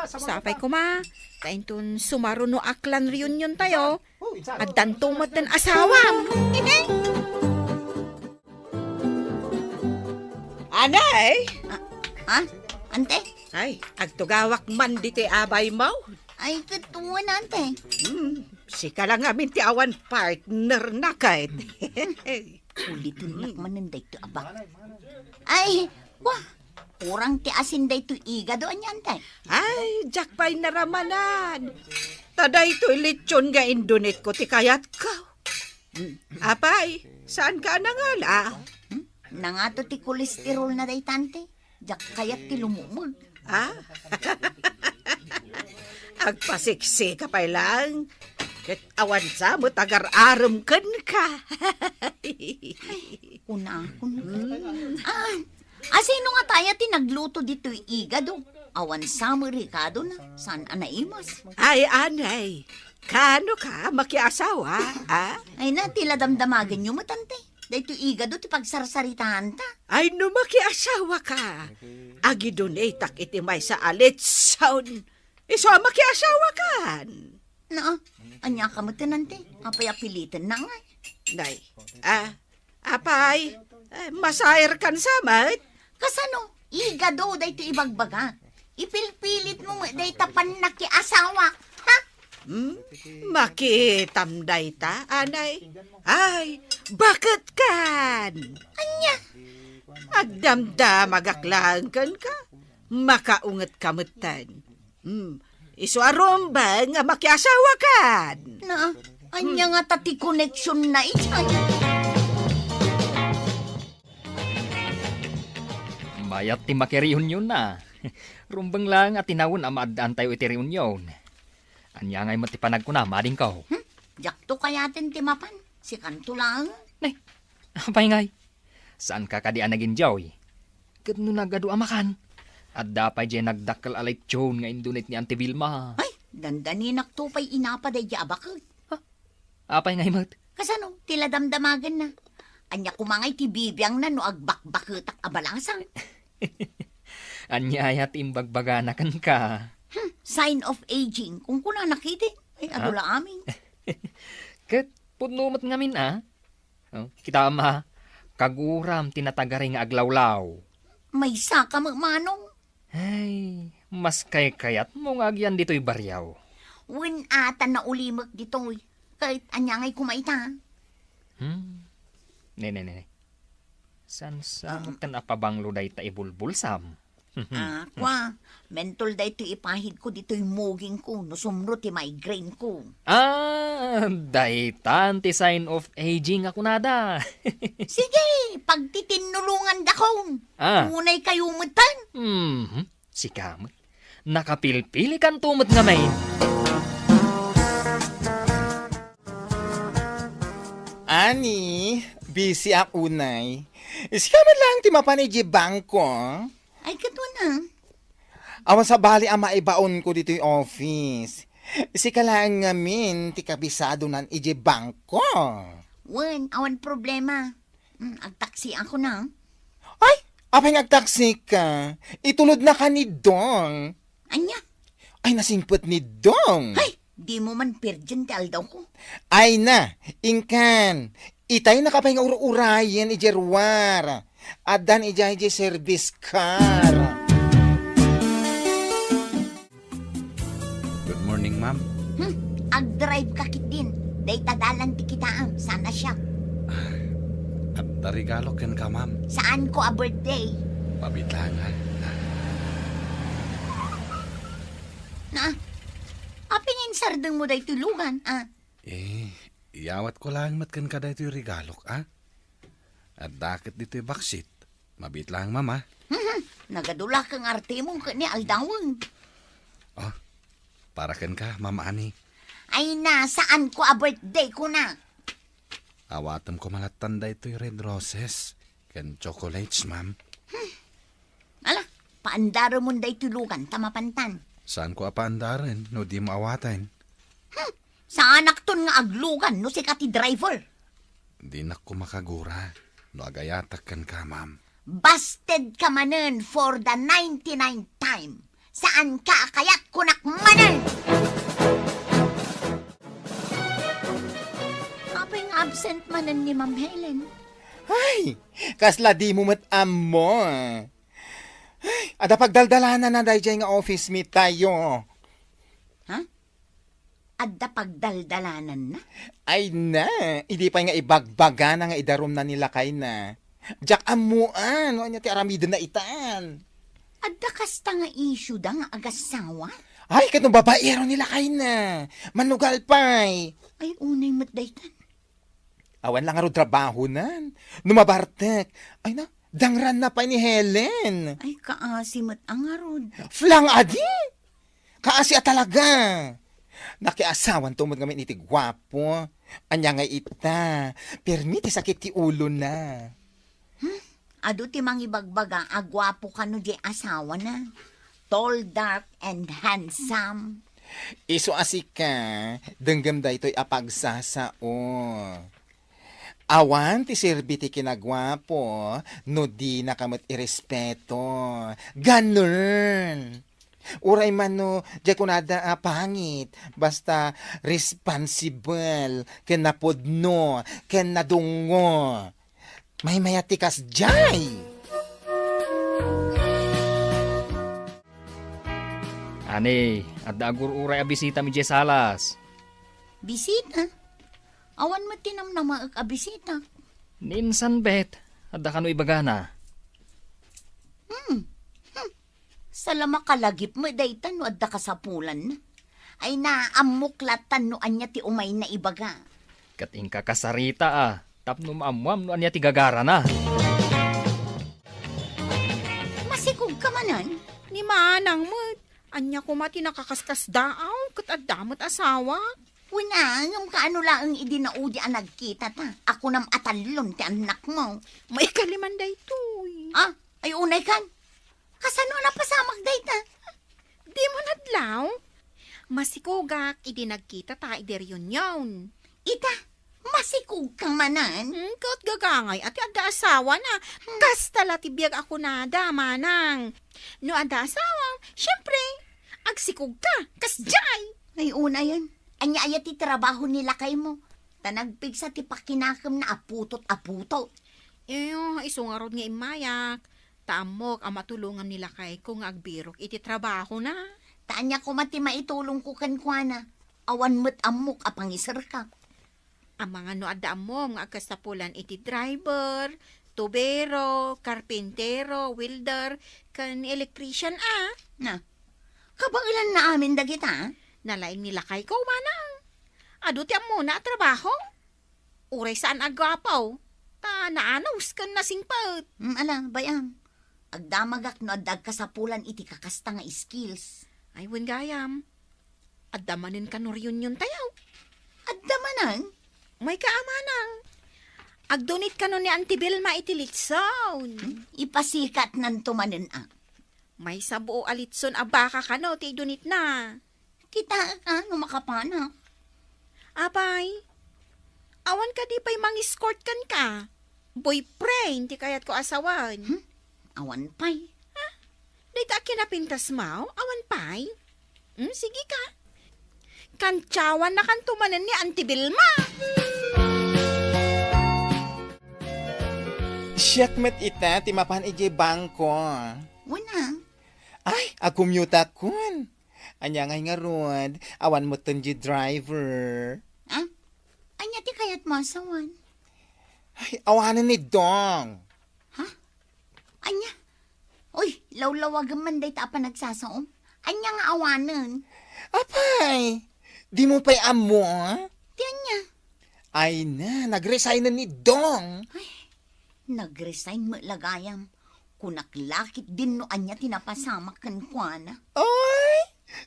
Sapay koma, ta inton sumaruno a clan reunion tayo, addanto metten asawam. Anay! Ah, ha? Ante? Ay, agtugawak man ditoy abaymo. Ay, ket wen, ante. Hmm, sika la ngamin ti awan partner na ket. Ulitennak manen daytoy a bak-. Ay, wa, kurang ti asin daytoy igado, ania, ante? Ay, diak pay naramanan. Ta daytoy lechon nga indunitko ti kayatko. Hmm, apay, saanka a nangala? Hmm? Nangato ti kolesterol na dayta, ante? Diak kayat ti lumumeg. Ah? Agpasiksika pay laeng. Ket awan sa met agar-arem kenka. Kuna, kuna. Hmm. Ah, asino ngata aya ti nagluto ditoy igado? Awan sa met rikadona, saan a naimas? Ay, anay. Kano ka makiasawa, a? Ay na, ti la damdamagenyo met, ante. Daytoy igado ti pagsarsaritaanta. Ay, no makiasawa ka, agidonate-ak iti maysa a litson. Isu a makiasawa kan. Na, ania ka met, ante? Apay a piliten na ngay? Nay, a, apay, eh, masair kan sa met? Kasano? Igado daytoy ibagbaga. Ipilpilit mo met dayta pannakiasawa. Ha? Hmm? Makitam dayta, anay? Ay, baket kan? Ania? Agdamdamagak laeng kenka. Makaunget ka metten. Hmm. Isu a rumbeng nga makiasawa kan. Na, ania nga ta ti connection na idiay? Mayat ti makireunion na. Rumbeng laeng a tinawen a maaddaantayo iti reunion. Ania ngay met ti panagkunam, adingko? Hmm? Diakto kayaten ti mapan. Sikanto laeng. Ne, apay ngay? Saanka kadi a nag-enjoy? Ket no nagadu a makan, adda pay diay nagdakkel a lechon nga indonate ni Auntie Vilma. Ay, dandaninakto pay inapa daydiay a baket. Ha? Apay ngay met? Kasano? Ti la damdamagenna. Ania koma ngay ti bibiangna no agbakbaketak a balasang? Ania aya ti imbagbagana kenka? Hmm, sign of aging, kunkunana ketdi. Ay, adu Ha? la amin. Ket pudno met ngamin, a? Oh, kitaem, a, kaguram ti natagari nga aglawlaw. Maysa ka met, manong. Ay, mas kaykayatmo nga agyan ditoy barrio. Wen a ta naulimek ditoy. Ket ania ngay koma ita? Hmm. Ne, ne, ne, ne. Saan sa Ah. metten a pabanglo dayta ibulbulsam? Ah, kua, mentol daytoy ipahidko ditoy mugingko no sumro ti migraineko. Ah, daytan ti sign of aging a kunada. Sige, pagtitinnulongandakon. Ah. Unay kayo metten. Mhm. Sika met. Nakapilpilikanto met ngamin. Ani, busy ak unay. Sika met laeng ti mapan idiay bangko. Ay, ket wen a. Awan sabali a maibaonko ditoy office. Sika laeng ngamin ti kabisadonan idiay bangko. Wen, awan problema. Mm, agtaksiakon a. Ay, apay nga agtaksika? Itulodnaka ni Dong. Ania? Ay, nasingpet ni Dong. Ay, dimo man pirien ti aldawko. Ay na, inkan. Itaynak pay nga ur-urayen idiay ruar. Addan idiay, idiay service car. Good morning, ma'am. Hmm, agdrive ka ketdin. Dayta dalan ti kitaem, saan a siak. Adda regalok kenka, ma'am. Saanko a birthday. Mabit laeng, ha? Na, apay nga insardengmo daytoy lugan, a? Eh, iyawatko laeng met kenka daytoy regalok, a? Adda ket ditoy baksit. Mabit laeng, ma'am, a? Mhm. Nagadu la kang artemon ket ni aldawen. Oh, para kenka, Ma'am Ani. Ay na, saanko a birthday, kunak. Awatem koma lattan daytoy red roses ken chocolates, ma'am. Ala, paandaremon daytoy lugan ta mapantan. Saanko a paandaren no dimo awaten? Hmm, saanakton nga aglugan no sika ti driver. Dinak koma kagura no agayatak kenka, ma'am. Busted ka manen for the ninety-ninth time. Saanka a kayat, kunak manen! Apay nga absent manen ni Ma'am Helen? Ay, kasla dimo met ammo. Ay, adda pagdaldalananna daydiay nga office meet tayo. Ha? Adda pagdaldalananna? Ay na, idi pay nga ibagbagana nga idarumna ni lakayna. Diak ammoan no ania ti aramidenna itan. Adda kasta nga issue da nga agassawa? Ay, ket no babaero ni lakayna. Manugal pay. Ay, unay met daytan. Awan la ngarud trabahonan. No mabartek, ay na, dangranna pay ni Helen. Ay, kaasi met a ngarud. Flang adi! Kaasi a talaga! Nakiasawanto met ngamin iti guapo. Ania ngay ita? Pirmi ti sakit ti ulona. Hmm? Adu ti mangibagbaga a guapo kano di asawana. Tall, dark, and handsome. Isu a sika, denggem daytoy a pagsasao. Awan ti serbi ti kinaguapo no dinaka met irespeto. Ganun! Uray man no, diay kunada a pangit, basta responsible, ken napudno, ken nadungngo. Maymayat ti kasdiay! Ani, adda agur-uray a bisita idiay salas. Bisita? Awan met ti namnamaek a bisita. Ni insan, bet, adda kano ibagana? Hmm. Hmm. Sala makalagip met dayta no adda kasapulanna. Ay, naammok latan no ania ti umayna ibaga. Ket inka kasarita a, tapno maammuam no ania ti gagarana. Masikog ka manen? Ni manang met. Ania koma ti nakakaskasdaaw ket adda met asawa? Wen a, ngem kaano laeng idi naudi a nagkita ta? Akunam a tallon ti annakmo. Maikaliman daytoy. Ah, ay unay kan? Kasano a napasamak dayta? Dimo nadlaw? Masikogak idi nagkita ta idi reunion. Ita, masikog ka manen? Hmm, ket gagangay a ti adda asawana. Hmm. Kasta la ti biag a kunada, manang. No adda asawa, siempre, agsikog ka, kasdiay. Ay, unayen. Ania aya ti trabaho ni lakaymo? Ta nagpigsa ti pakinakemna a putot a putot. Eh, isu ngarud nga immayak. Ta ammok a matulongam ni lakayko nga agbirok iti trabahona. Ta ania koma ti maitulongko kenkuana? Awan met ammok a pangiserka. Amangan no adda ammom nga agkasapulan iti driver, tubero, karpintero, welder, ken electrician a. Na, kabaelanna amin dagita? Nalaing ni lakayko, manang. Adu ti ammona a trabaho. Uray saan a guapo, ta naanus ken nasingpet. Mm, ala, bay-am. Agdamagak no adda agkasapulan iti kakasta nga skills. Ay, wen gayam. Adda manen kano reunion tayo? Adda manen? Mayka a manang. Agdunit kano ni Auntie Vilma iti litson. Hmm? Ipasikatnanto manen a. Maysa buo a litson a baka kano ti idunitna. Kitaek a no makapanak. Apay, awan kadi pay mang-escort kenka? Boyfriend ti kayatko a sawen. Hmm? Awan pay. Ha? Dayta a kinapintasmo? Awan pay? Hmm, sige ka. Kantsawannakanto manen ni Auntie Vilma. Siak met ita ti mapan idiay bangko. Wen a. Ay, agkumyutakon. Ania ngay ngarud, awan metten di driver. Ah? Ania ti kayatmo a sawen? Ay, awanen ni Dong. Ha? Ania? Uy, lawlawagem man dayta a panagsasaom. Ania nga awanen? Apay, dimo pay ammo, a? Ti ania? Ay na, nagresignen ni Dong. Ay, nagresign met la gayam. Kunak la ketdin no ania ti napasamak kenkuana. Oy,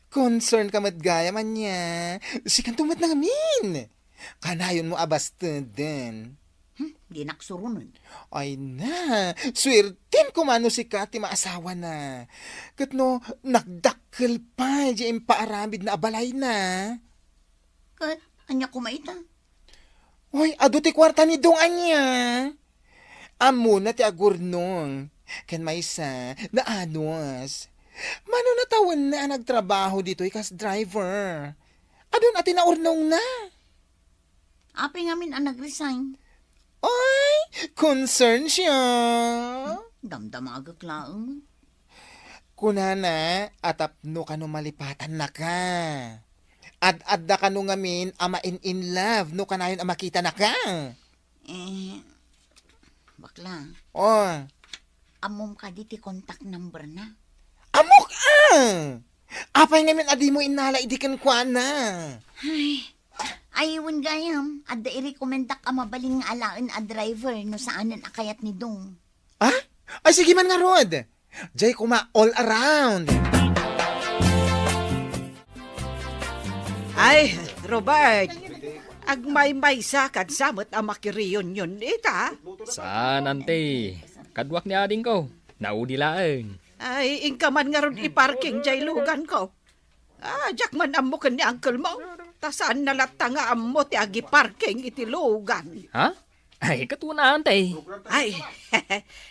concern ka met gayam ania. Sikanto met nangamin. Kanayonmo a basteden. Hmm, dinak suronen. Ay na, suerten koma no sika ti maasawana. Ket no, nagdakkel pay di impaaramidna a balayna. Ket, ania koma ita? Oy, adu ti kuarta ni Dong ania? Ammona ti agurnong. Ken maysa, naanus. Mano natawenna a nagtrabaho ditoy kas driver. Adun a ti naurnongna. Apay ngamin a nag-resign? Oy, concern siya. Hmm, damdamagek laeng. Kunana a tapno kano malipatannaka. Ad-adda kano ngamin a ma-in-in love no kanayon a makitanaka. Eh, bakla. Oh. Ammom kadi ti contact number na? Ammok a! Apay ngamin a dimo innala idi kenkuana? Ay, ay, wen gayam, adda irekomendak a mabalin nga alaen a driver no saanen a kayat ni Dong. Ah? Ay, sige man ngarud. Jay koma all around. Ay, Robert, agmaymaysa kadsa met a makireunion ita? Saan, ante. Kaduak ni adingko. Naudi laeng. Ay, inka man ngarud iparking jay luganko. Ah, diak man ammo ken ni uncle mo. Ta saanna latta nga ammo ti agiparking iti lugan. Ha? Ay, ket wen, Ante. Ay,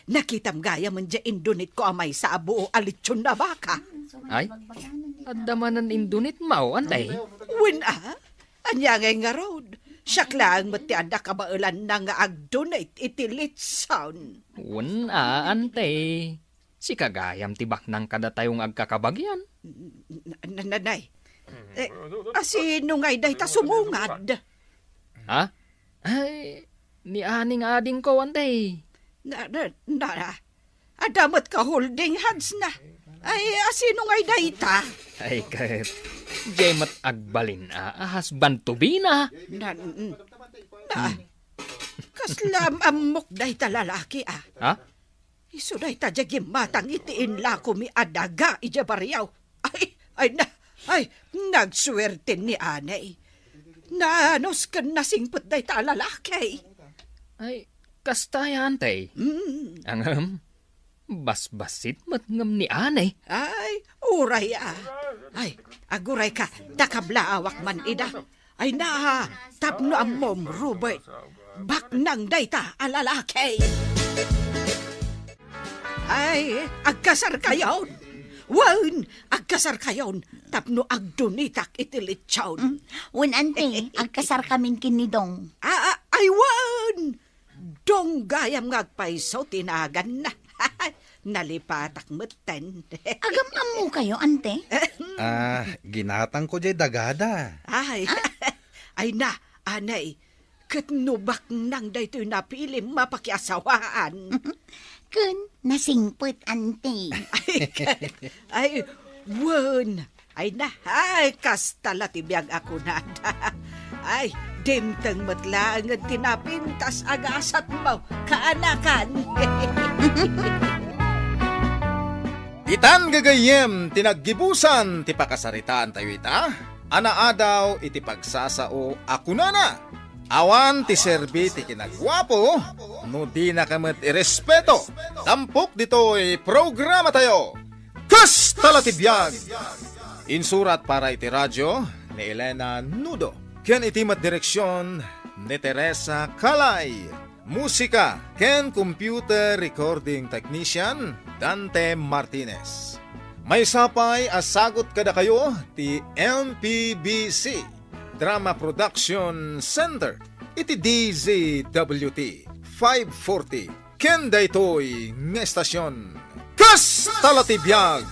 nakitam gayam diay indunit ko a maysa a buo a litson a baka. Ay, adda manen indunit mo, Ante? Wen a, ania ngay ngarud? Siak laeng met ti adda kabaelanna nga agdunit iti litson. Wen a, Ante. Sika gayam ti baknang kadatayo nga agkakabagian. Na, na, nay. Eh, asino ngay dayta sumungad? Ha? Ay, ni Aning adingko, Ante. Na, na, na, na. Adda met ka holding hands na. Ay, asino ngay dayta? Ay, ket, diay met agbalin a, a husband to be na. Na, mm, na. Kasla am-ammok dayta lalaki, ah. Ha? Isu dayta diay gimmatang iti inlakomi a daga idiay barrio. Ay, ay na, ay, nagsuerten ni anay. Naanus ken nasingpet dayta a lalaki. Ay, kasta ya, Ante. Mm. Ngem, basbasit met ngem ni anay. Ay, uray a. Ay, aguray ka, ta kablaawak man ida. Ay na, tapno ammom, Robert. Baknang dayta a lalaki. Ay, agkasarkayon. Wen, agkasarkayon. Tapno agdunitak iti litson. Mm. Wen, Ante, agkasarkamin ken ni Dong. Ah, ah, ay, wen! Dong gayam nga agpayso ti naganna. Nalipatak metten. Agam-ammokayo, Ante? Ah, ginatangko diay dagada. Ay. Ah? Ay na, anay, ket no baknang daytoy napilim a pakiasawaan. Ken nasingpet, Ante. Ay, ay, wen. Ay na, ay, kasta la ti biag a kunada. Ay, dimteng met laengen ti napintas a gasatmo, kaanakan. Ditan gagayyem ti naggibusan ti pakasaritaantayo ita, a naadaw iti pagsasao a kunana, awan ti serbi ti kinaguapo no dinaka met irespeto. Tampok ditoy programatayo. Kasta la ti biag! Insurat para iti radio ni Elena Nudo, ken iti met direksion ni Teresa Calay. Musika ken computer recording technician, Dante Martinez. Maysa pay a sagut kadakayo ti M P B C Drama Production Center iti D Z W T five forty ken daytoy nga estasion. Kasta la ti biag!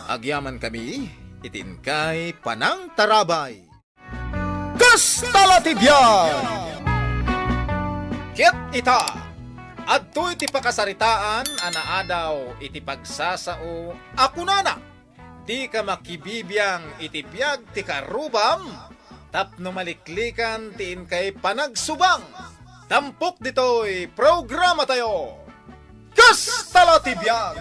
Agyamankami iti inkay panangtarabay. Kasta la ti biag! Ket ita, adtoy ti pakasaritaan a naadaw iti pagsasao a kunana, dika makibibiang iti biag ti karrubam, tapno maliklikan ti inkay panagsubang. Tampok ditoy programatayo, Kasta la ti biag!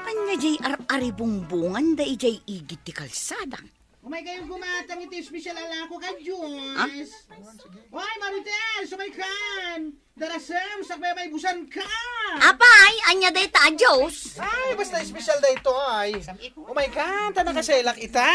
Ania jay ar-aribungbungan da idiay igid ti kalsada? Umay kayo gumatang iti espesyal a lako ka, Diyos. Ah? Oy, Marites, umay kan! Darasem, sakbay maibusanka! Apay, ania dayta a Diyos? Ay, basta espesyal daytoy. Umay kan, ta nakaselak ita.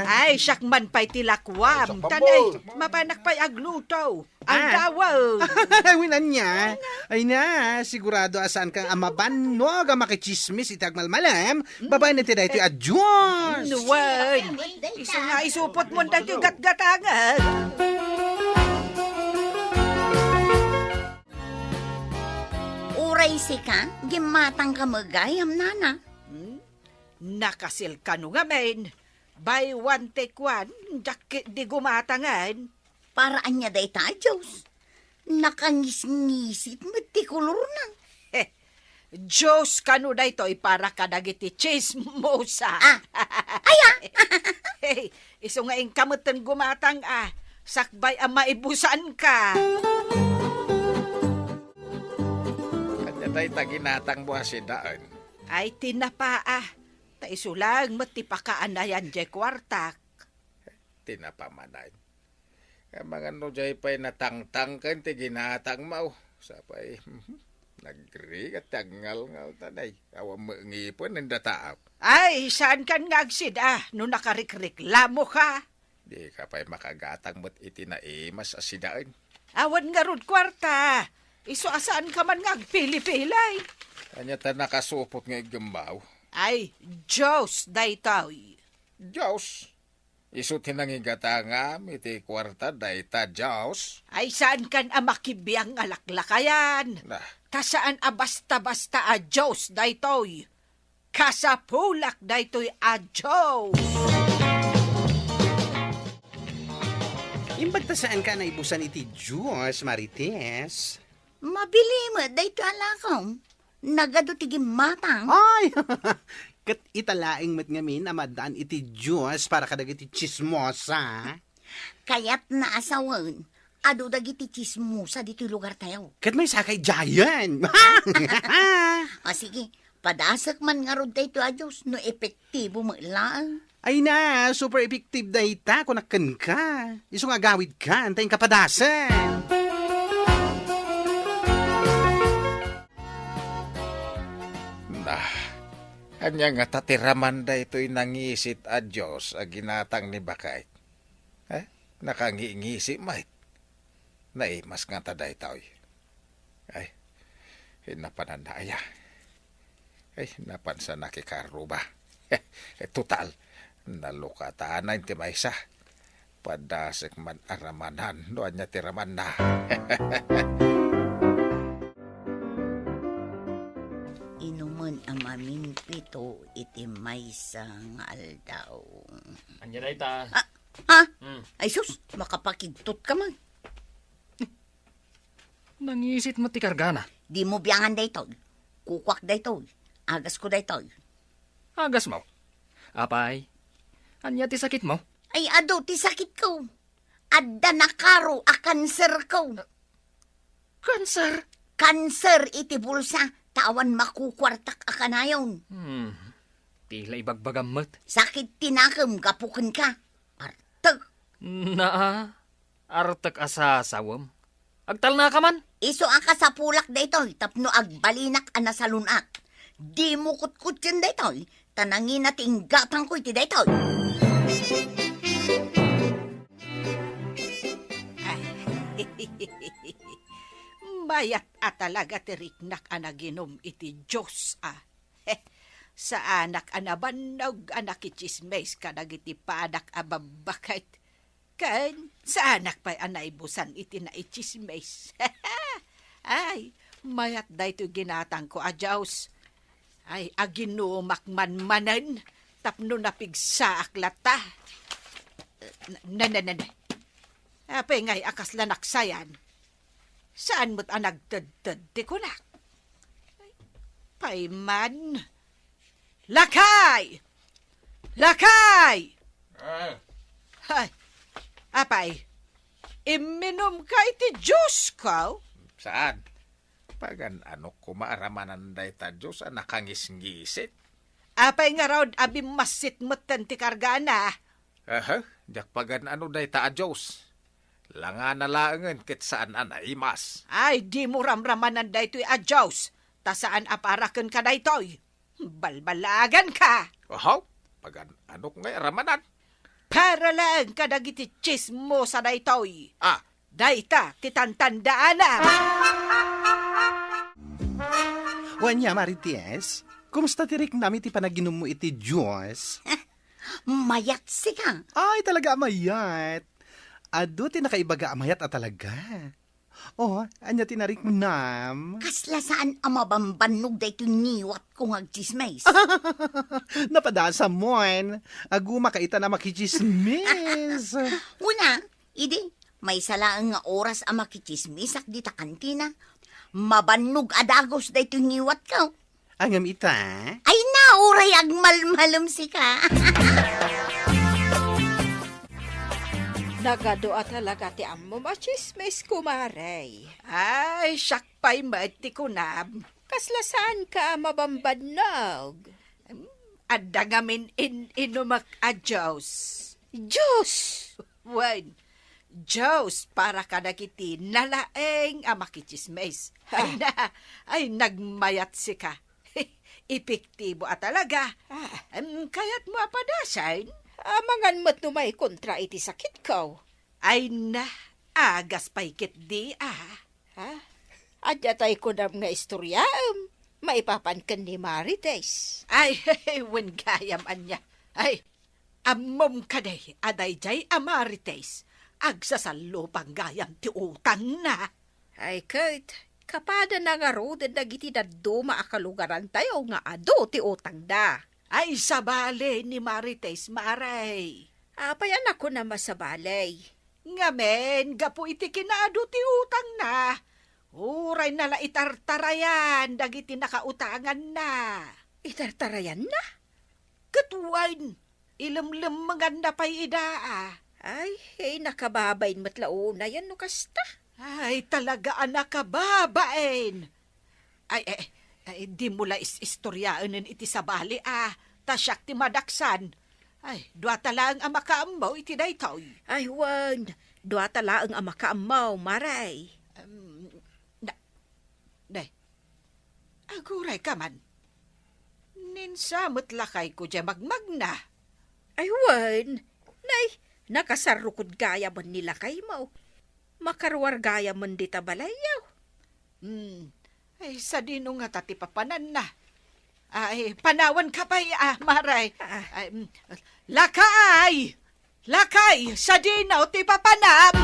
Ay, siak man pay ti lakwam. Ay, siak man. Tanay, mapanak pay agluto. Ang Ah. Dawaw. Ay, wen ania. Ay na, sigurado a saan kang a mabannog a makitsismis iti agmalmalem. Babaen ti daytoy a Diyos. Nuan. Isu nga isupot mo daytoy gatgatangan. Uray sika, gimmatang ka met gayam, nana. Hmm? Nakasil kano ngamin. Buy one, take one, diak ketdi gumatangan. Para ania dayta a Diyos? Nakangisngisit met ti kolorna. Heh, Diyos kano daytoy para kadagiti chismosa. Ah, aya? Hey, isu nga inka metten gumatang a, sakbay a maibusanka. Ania dayta ginatangmo a sidaen? Ay, tinapa a. Ta isu laeng met ti pakaanayan jay kuartak. Tinapa manen. Amangan no jay pay natangtangken ti ginatangmo. Sapay, mhm. Agrigat ti agngalngal ta nay. Awan met ngipen nen dataak. Ay, saankan nga agsida no nakarikreklamoka? Dika pay makagatang met iti naimas a sidaen. Awan ngarud kuarta. Isu a saanka man nga agpilipilay. Ania ta nakasupot nga iggembaw? Ay, Dios daytoy. Dios? Isu ti nangigatangam iti kuarta dayta, Dios? Ay, saankan a makibiang nga laklakayan. Nah. Ta saan a basta-basta a Dios daytoy. Kasapulak daytoy a Dios. Imbag ta saanka a naibusan iti Dios, Marites. Mabili met daytoy a lakaw. Nagadu ti gimmatang. Ay! Ket ita laeng met ngamin a maaddaan iti Dios para kadagiti tsismosa. Kayatna a sawen, adu dagiti tsismosa ditoy lugartayo. Ket maysa kay Giant. O sige, padasek man ngarud daytoy a Dios no epektibo met laeng. Ay na, super effective dayta, kunak kenka. Isu nga agawidka, ta inka padasek. Nah, ania ngata ti raman daytoy nangisit a Dios a ginatang ni baket? Eh, nakangingisi met. Naimas ngata daytoy. Ay, napananna aya. Ay, napansa nakikaruba. Total, nalukatana ti maysa. Padasek man a ramanan no ania ti ramanna. Inumen a maminpito iti maysa nga aldaw. Ania dayta? Ah, ah? Hmm. Ay sus, makapakigtot ka man. Nangisit met ti kargana. Dimo biangan daytoy. Kukuak daytoy. Agasko daytoy. Agasmo? Apay, ania ti sakitmo? Ay, adu ti sakitko. Adda nakaro a kanserko. Kanser? Kanser iti bulsa, ta awan makukuartak a kanayon. Hmm. Ti la ibagbagam met. Sakit ti nakem gapu kenka. Artek. Naa, artek a sasawem. Agtalnaka man. Isu a kasapulak daytoy tapno agbalinak a nasalun-at. Dimo kutkutten daytoy, ta nangina ti inggatangko iti daytoy. Ay. Mayat a talaga ti riknak a naginum iti Dios a. Saanak a nabannog a nakitsismis kadagiti padak a babbaket. Ken saanak pay a naibusan iti naitsismis. Ay, mayat daytoy ginatangko a Dios. Ay, aginumak man manen tapno napigsaak latta. Na, na, na, na. Apay ngay a kasla naksayan? Saan met a nagtedted ti kunak? Ay, pay man. Lakay! Lakay! Ah. Ay, apay, imminumka iti juice ko? Saan? Pagan-anok koma a ramanan dayta juice a nakangisngisit? Apay ngarud a bimmassit metten ti kargana? Aha, diak pagan-ano dayta a juice. Langana laengen ket saan a naimas. Ay, dimo ramramanan daytoy a juice, ta saan a para kenka daytoy. Balbalaganka! Ahaw, pagan-anok ngay a ramanan? Para laeng kadagiti tsismosa daytoy. Ah. Dayta ti tantandaanam. Wen aya, Marites, kumusta ti riknam iti panaginummo iti juice? Mayat sika. Ay, talaga a mayat. Adu ti nakaibaga a mayat a talaga. Oh, ania ti nariknam? Kasla saan a mabambannog daytoy ngiwatko nga agtsismis. Napadasam, wen. Agumaka itan a makitsismis. Wen a, idi, maysa laeng nga oras a makitsismisak dita kantina. Mabannog a dagus daytoy ngiwatko. Ngem ita? Ay na, uray agmalmalem sika. Nagadu a talaga ti ammom a tsismis, kumare. Ay, siak pay met ti kunam. Kasla saanka a mabambannog? Adda ngamin in-inumek a juice. Juice? Wen, Diyos, para kadagiti nalaeng a makitsismis. Ay na, ay nagmayat sika. Epektibo a talaga. Ah. Em, kayatmo a padasen? Amangan met no maikontra iti sakitko. Ay na, agas pay ketdi, ah. Ha? Adda tay kunam nga istoryaem maipapan ken ni Marites? Ay, wen gayam ania. Ay, ammom kadi a daydiay a Marites agsasallupang gayam ti utangna. Ay ket, kapadanna ngaruden dagiti dadduma a kalugarantayo nga adu ti utangda. Ay, sabali ni Marites, Mare. Apay a nakunam a sabali? Ngamin, gapu iti kinaadu ti utangna, uray na la itartarayan dagiti nakautanganna. Itartarayanna? Ket wen, ilemlemmenganna pay ida, a. Ay, ay, nakababain met la unayen no kasta. Ay, talaga a nakababain. Ay, ay, ay, dimo la is-istoriaen iti sabali, a, ta siak ti madaksan. Ay, duata laeng a makaammo iti daytoy. Ay, wen, duata laeng a makaammo, Mare. Em, na, ne, agurayka man. Ninsa met lakayko diay magmagna. Ay, wen, nay, nakasarrukod gayamen ni lakaymo. Makaruar gayamen dita balayyo. Hmm. Ay, sadino ngata ti papananna? Ay, panawanka pay, a, Mare. Ah. Ay, mm, lakay! Lakay, sadino ti papanam?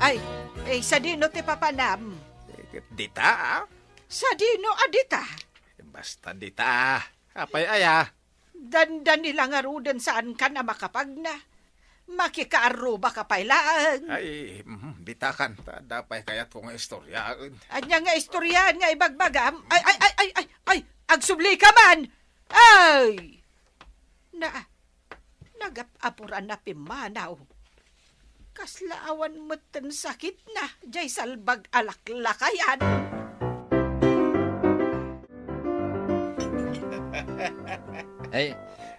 Ay, ay, sadino ti papanam? Eh, dita, a? Sadino a dita? Basta dita, a. Apay aya? Dandani la ngaruden saankan a makapagna. Makikaarrubaka pay laeng. Ay, mhm, ditakan, ta adda pay kayatko nga istoriaen. Ania nga istoriaen nga ibagbagam? Ay, ay, ay, ay, ay, ay, agsublika man! Ay! Na, nagap-apuran a pimmanaw. Kasla awan metten sakitna, diay salbag a laklakayan. Ay,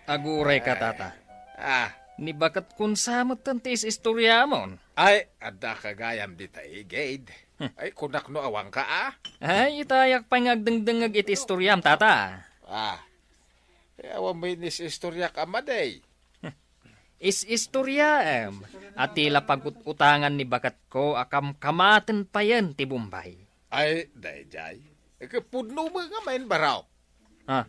agurayka, tata. Ah. Ni baket kunsa metten ti is-istoriamon? Ay, adda ka gayam dita igid. Hmm. Ay, kunak no awanka, a? Ay, itayak pay nga agdengdengngeg iti istoriam, tata. Ah. Ay, awan met ni is-istoriak a madi. Is-istoriaem a ti la pag-ut-utangan ni baketko a kamkamaten payen ti Bombay. Ay, daydiay. Ket pudno met ngamin, barok. Ha?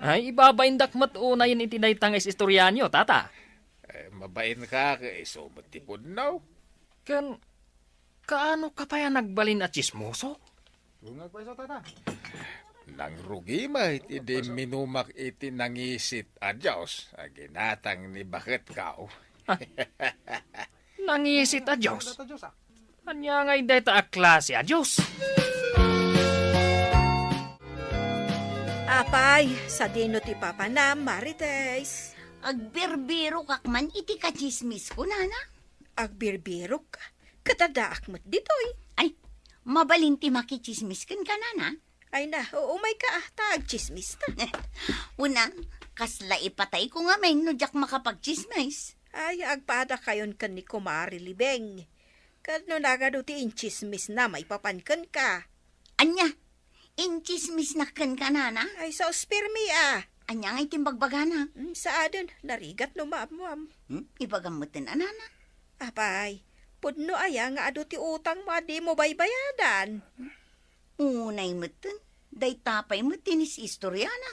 Ay, ibabaindak met unayen iti dayta nga is-istorianyo, tata. Eh, mabainka, ket isu met ti pudno. Ken, kaano ka pay a nagbalin a tsismoso? Bungag pay sa tata. Nangrugi met idi imminumak iti nangisit a Dios a ginatang ni baketko. Ha? Nangisit a Dios? Ania ngay dayta a klase a Dios? Apay, sadino ti papanam, Marites? Agbirbirokak man iti katsismisko, nana. Agbirbirok? Ket addaak met ditoy. Ay, mabalin ti makitsismis kenka, nana? Ay na, umayka, a, ta agtsismista. Una, kasla ipatayko ngamin no diak makapagtsismis. Ay, agpadakayon ken ni Kumare Libeng. Ket no nagadu ti intsismisna maipapan kenka. Ania? Intsismisna kenka, nana? Ay, sus, pirmi, a. Ania ngay ti imbagbagana? Hmm, saaden, narigat no maammoam. Hmm? Ibagam metten a, nana? Apay, pudno aya nga adu ti utangmo a dimo baybayadan? Unay metten, dayta pay met ti is-istoriana.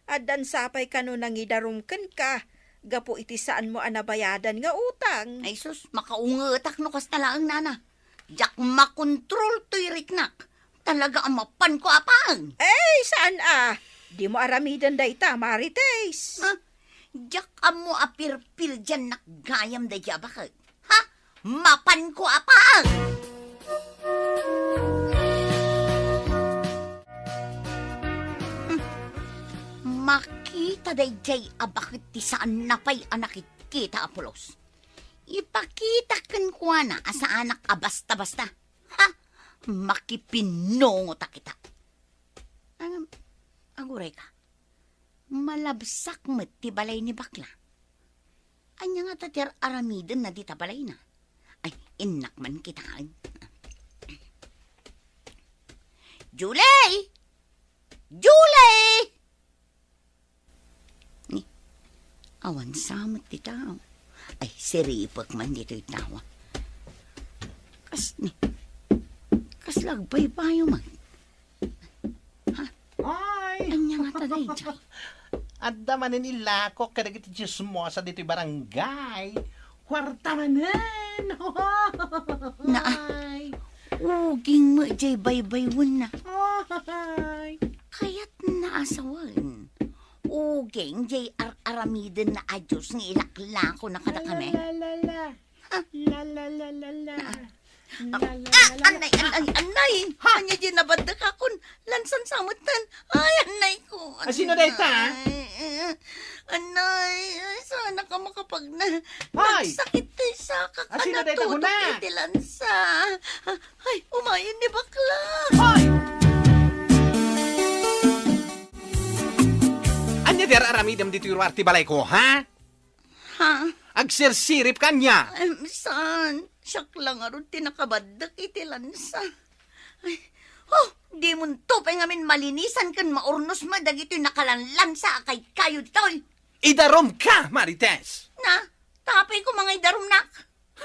Addan sapay kano nangidarum kenka gapu iti saanmo a nabayadan nga utang. Ay sus, makaungetak no kasta laeng, nana. Diak makontrol toy riknak. Talaga a mapanko a paeng. Ay, saan a? Dimo aramiden dayta, Marites. Ha? Diak ammo a pirpirdiannak gayam daydi a baket. Ha? Mapanko a paeng! Hmm. Makita daydiay a baket ti saanna pay a nakitkita a pulos. Ipakita kenkuana a saanak a basta-basta. Ha? Makipinnungotak ita. Ngem, agurayka. Malabsak met ti balay ni bakla. Ania ngata ti ar-aramidenna dita balayna? Ay, innak man kitaen. Julie! Julie! Ni, awan sa met ti tao. Ay, siripek man ditoy tao. Kas, ni, kasla agbaybayo man. Ha? Ay! Ania ngata daydiay? Adda manen ilakok kadagiti chismosa ditoy barangay. Kuarta manen! Naa, Ay! Uging met jay baybaywenna. Ay! Kayatna a sawen. Uging jay ar-aramidenna a Dios nga ilaklakona kadakami. La, la, la, la. Ah. La, la, la, la, la. Ah. La, la, Ah, la, la, la. Annay, annay, annay. Ha? Ania jay nabaddekakon? Lansan sa metten. Ay, annay ko. Ah, sino dayta? Annay, ay, sana ka makapagna. Ay! Nagsakit ti sakak. Ah, sino dayta, natutok kuna? Iti lansa. Ay, umayen ni bakla. Ay! Ania ti ar-aramidem ditoy ruar ti balayko, ha? Ha? Agsirsirip ka ania? Em, saan? Siak la ngarud ti nakabaddek iti lansa. Ay, oh, dimonto pay ngamin malinisan ken maurnos met dagitoy nakalanlansa a kaykayo ditoy. Idarumka, Marites! Na, tapay ko mga idarumnak.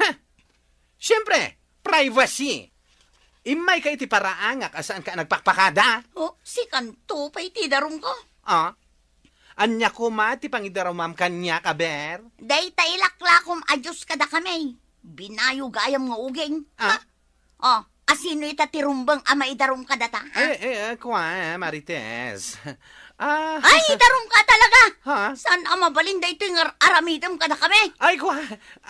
Ha! Siempre, privacy. Immayka iti paraangak a saanka a nagpakpakada. Oh, sikanto pay ti idarumko. Ah? Ania koma ti pangidarumam kaniak, aber? Dayta ilaklakom a Dios kadakami. Binayo gayam nga uging. Ah? Ha? Oh, asino ita ti rumbeng a maidarum kadata, ha? Eh, eh, eh, kua, Marites. Ah. Ay, idarum ka talaga! Ha? Saan a mabalin daytoy nga ar-aramidem kadakami? Ay, kua,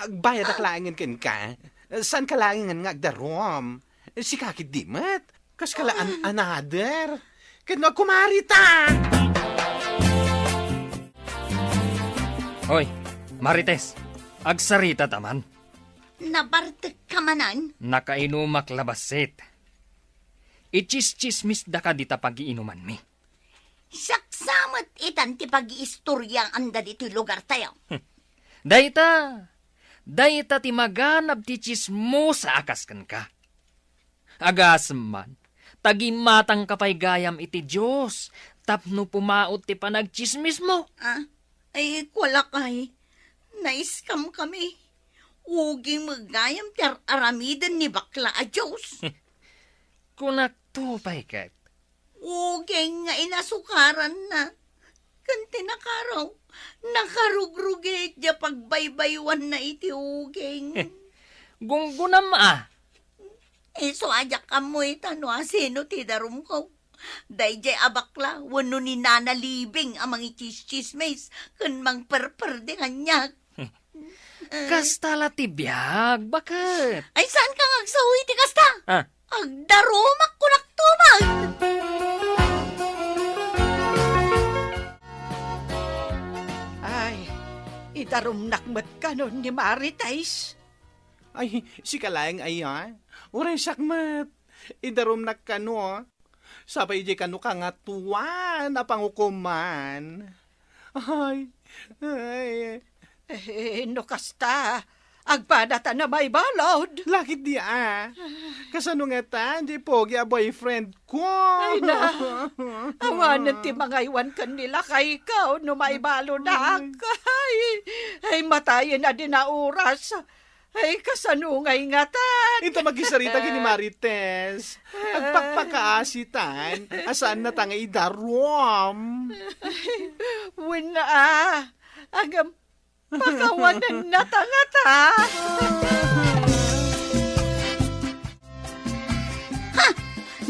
agbayadak Ah. laengen kenka. Saan ka laengen nga agdarum? Sika ketdi met. Kas ka la an-, Ah. another. Ket no, kumari ta! Hoy, Marites, agsarita ta man. Nabartek ka manen? Nakainumak la bassit. Ichischismis daka dita pagiinumanmi. Siak sa met itan ti pagiistoriaanda ditoy lugartayo. Dayta, dayta ti maganab ti chismosa a kas kenka. Agasem man, ta gimmatangka pay gayam iti Dios tapno pumaut ti panagchismismo. Ah, ay, kualakay, naiskamkami. Uging met gayam ti ar-aramiden ni bakla a Dios. Kunakto pay ket. Uging nga inasukaranna. Ken ti nakaraw, nakarugrugit diay pagbaybaywanna iti uging. Gunggunam a. Isu a diak ammo ita no asino ti darumko. Daydiay a bakla wenno ni Nana Libing a mangichischismis ken mangperperde kaniak. Kasta la ti biag, baket? Ay, saanka nga agsao iti kasta? Ah. Agdarumak, kunak tuman. Ay, idarumnak met kanon ni Marites. Ay, sika laeng aya? Uray siak met. Idarumnak kano. Sapay idiay kano Kangatuan a pangukoman. Ay, ay. Eh, no kasta, agpadatan a maibalud. Lakit di a. Kasano ngatan, di pogi a boyfriend ko? Ay na, awanen ti mangaywan ken ni lakayko no maibaludak. Ay. Ay, ay, matayen a di na oras. Ay, kasano ngay ngatan? Inta makisarita ken ni Marites. Agpakpakaasitan, a saannata nga idarum. Wen a, agam, pakawanenna ta ngata. Ha!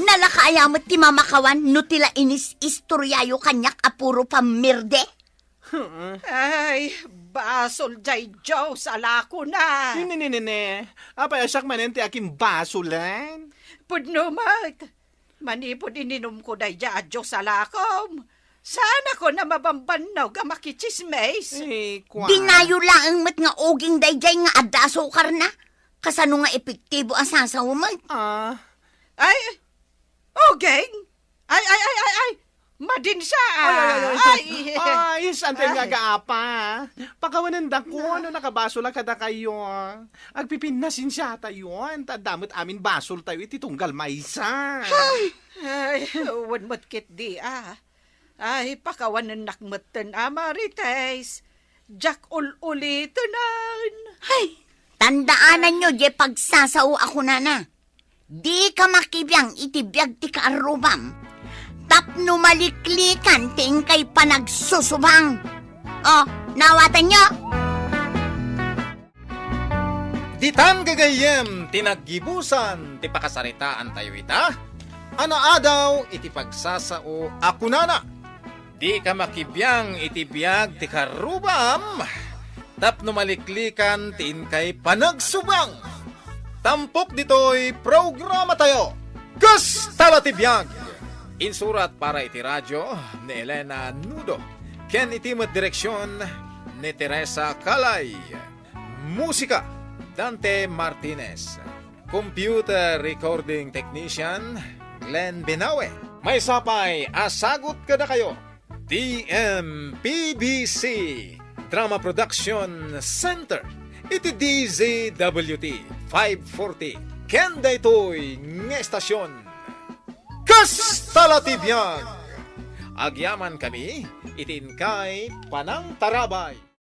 Nalaka aya met ti mamakawan no ti la inis-istoriayo kaniak a puro pammirde? Hmm. Ay, basol jay Dios a lakona. Nini, nini, nini. Apay a siak manen ti akin basolen? Pudno met. Manipud ininumko daydiay a Dios a lakom, saanakon a mabambannog a makichismis. Eh, kua. Binayo laeng met nga uging daydiay nga adda asukarna. Kasano nga epektibo a sasaw met? Ah. Ay, uging? Ay, ay, ay, ay, ay! Madin sa. Ay, ay, ay, ay. Ay, saan tayo nga agaapa? Pakawanendakon no nakabasol a kadakayo. Agpipinnasensiatayon ta adda met amin basoltayo iti tunggal maysa. Ay, wen met ketdi a. Ay, pakawanennak metten a, Marites. Diak ul-ulitenen. Hay, tandaananyo diay pagsasao a kunana. Dika makibiang iti biag ti kaarrubam. Tapno maliklikan ti inkay panagsusubang. O, naawatanyo? Ditan gagayyem ti naggibusan ti pakasaritaantayo ita a naadaw iti pagsasao a kunana, "Dika makibiang iti biag ti karrubam, tapno maliklikan ti inkay panagsubang." Tampok ditoy programatayo, Kasta la ti Biag! Insurat para iti radio ni Elena Nudo, ken iti met direksion ni Teresa Calay. Musika, Dante Martinez. Computer recording technician, Glenn Benawe. Maysa pay a sagut kadakayo, T M P B C Drama Production Center, iti D Z W T five forty, ken daytoy nga estasyon, Kasta la ti Biag! Agyamankami iti inkay panangtarabay.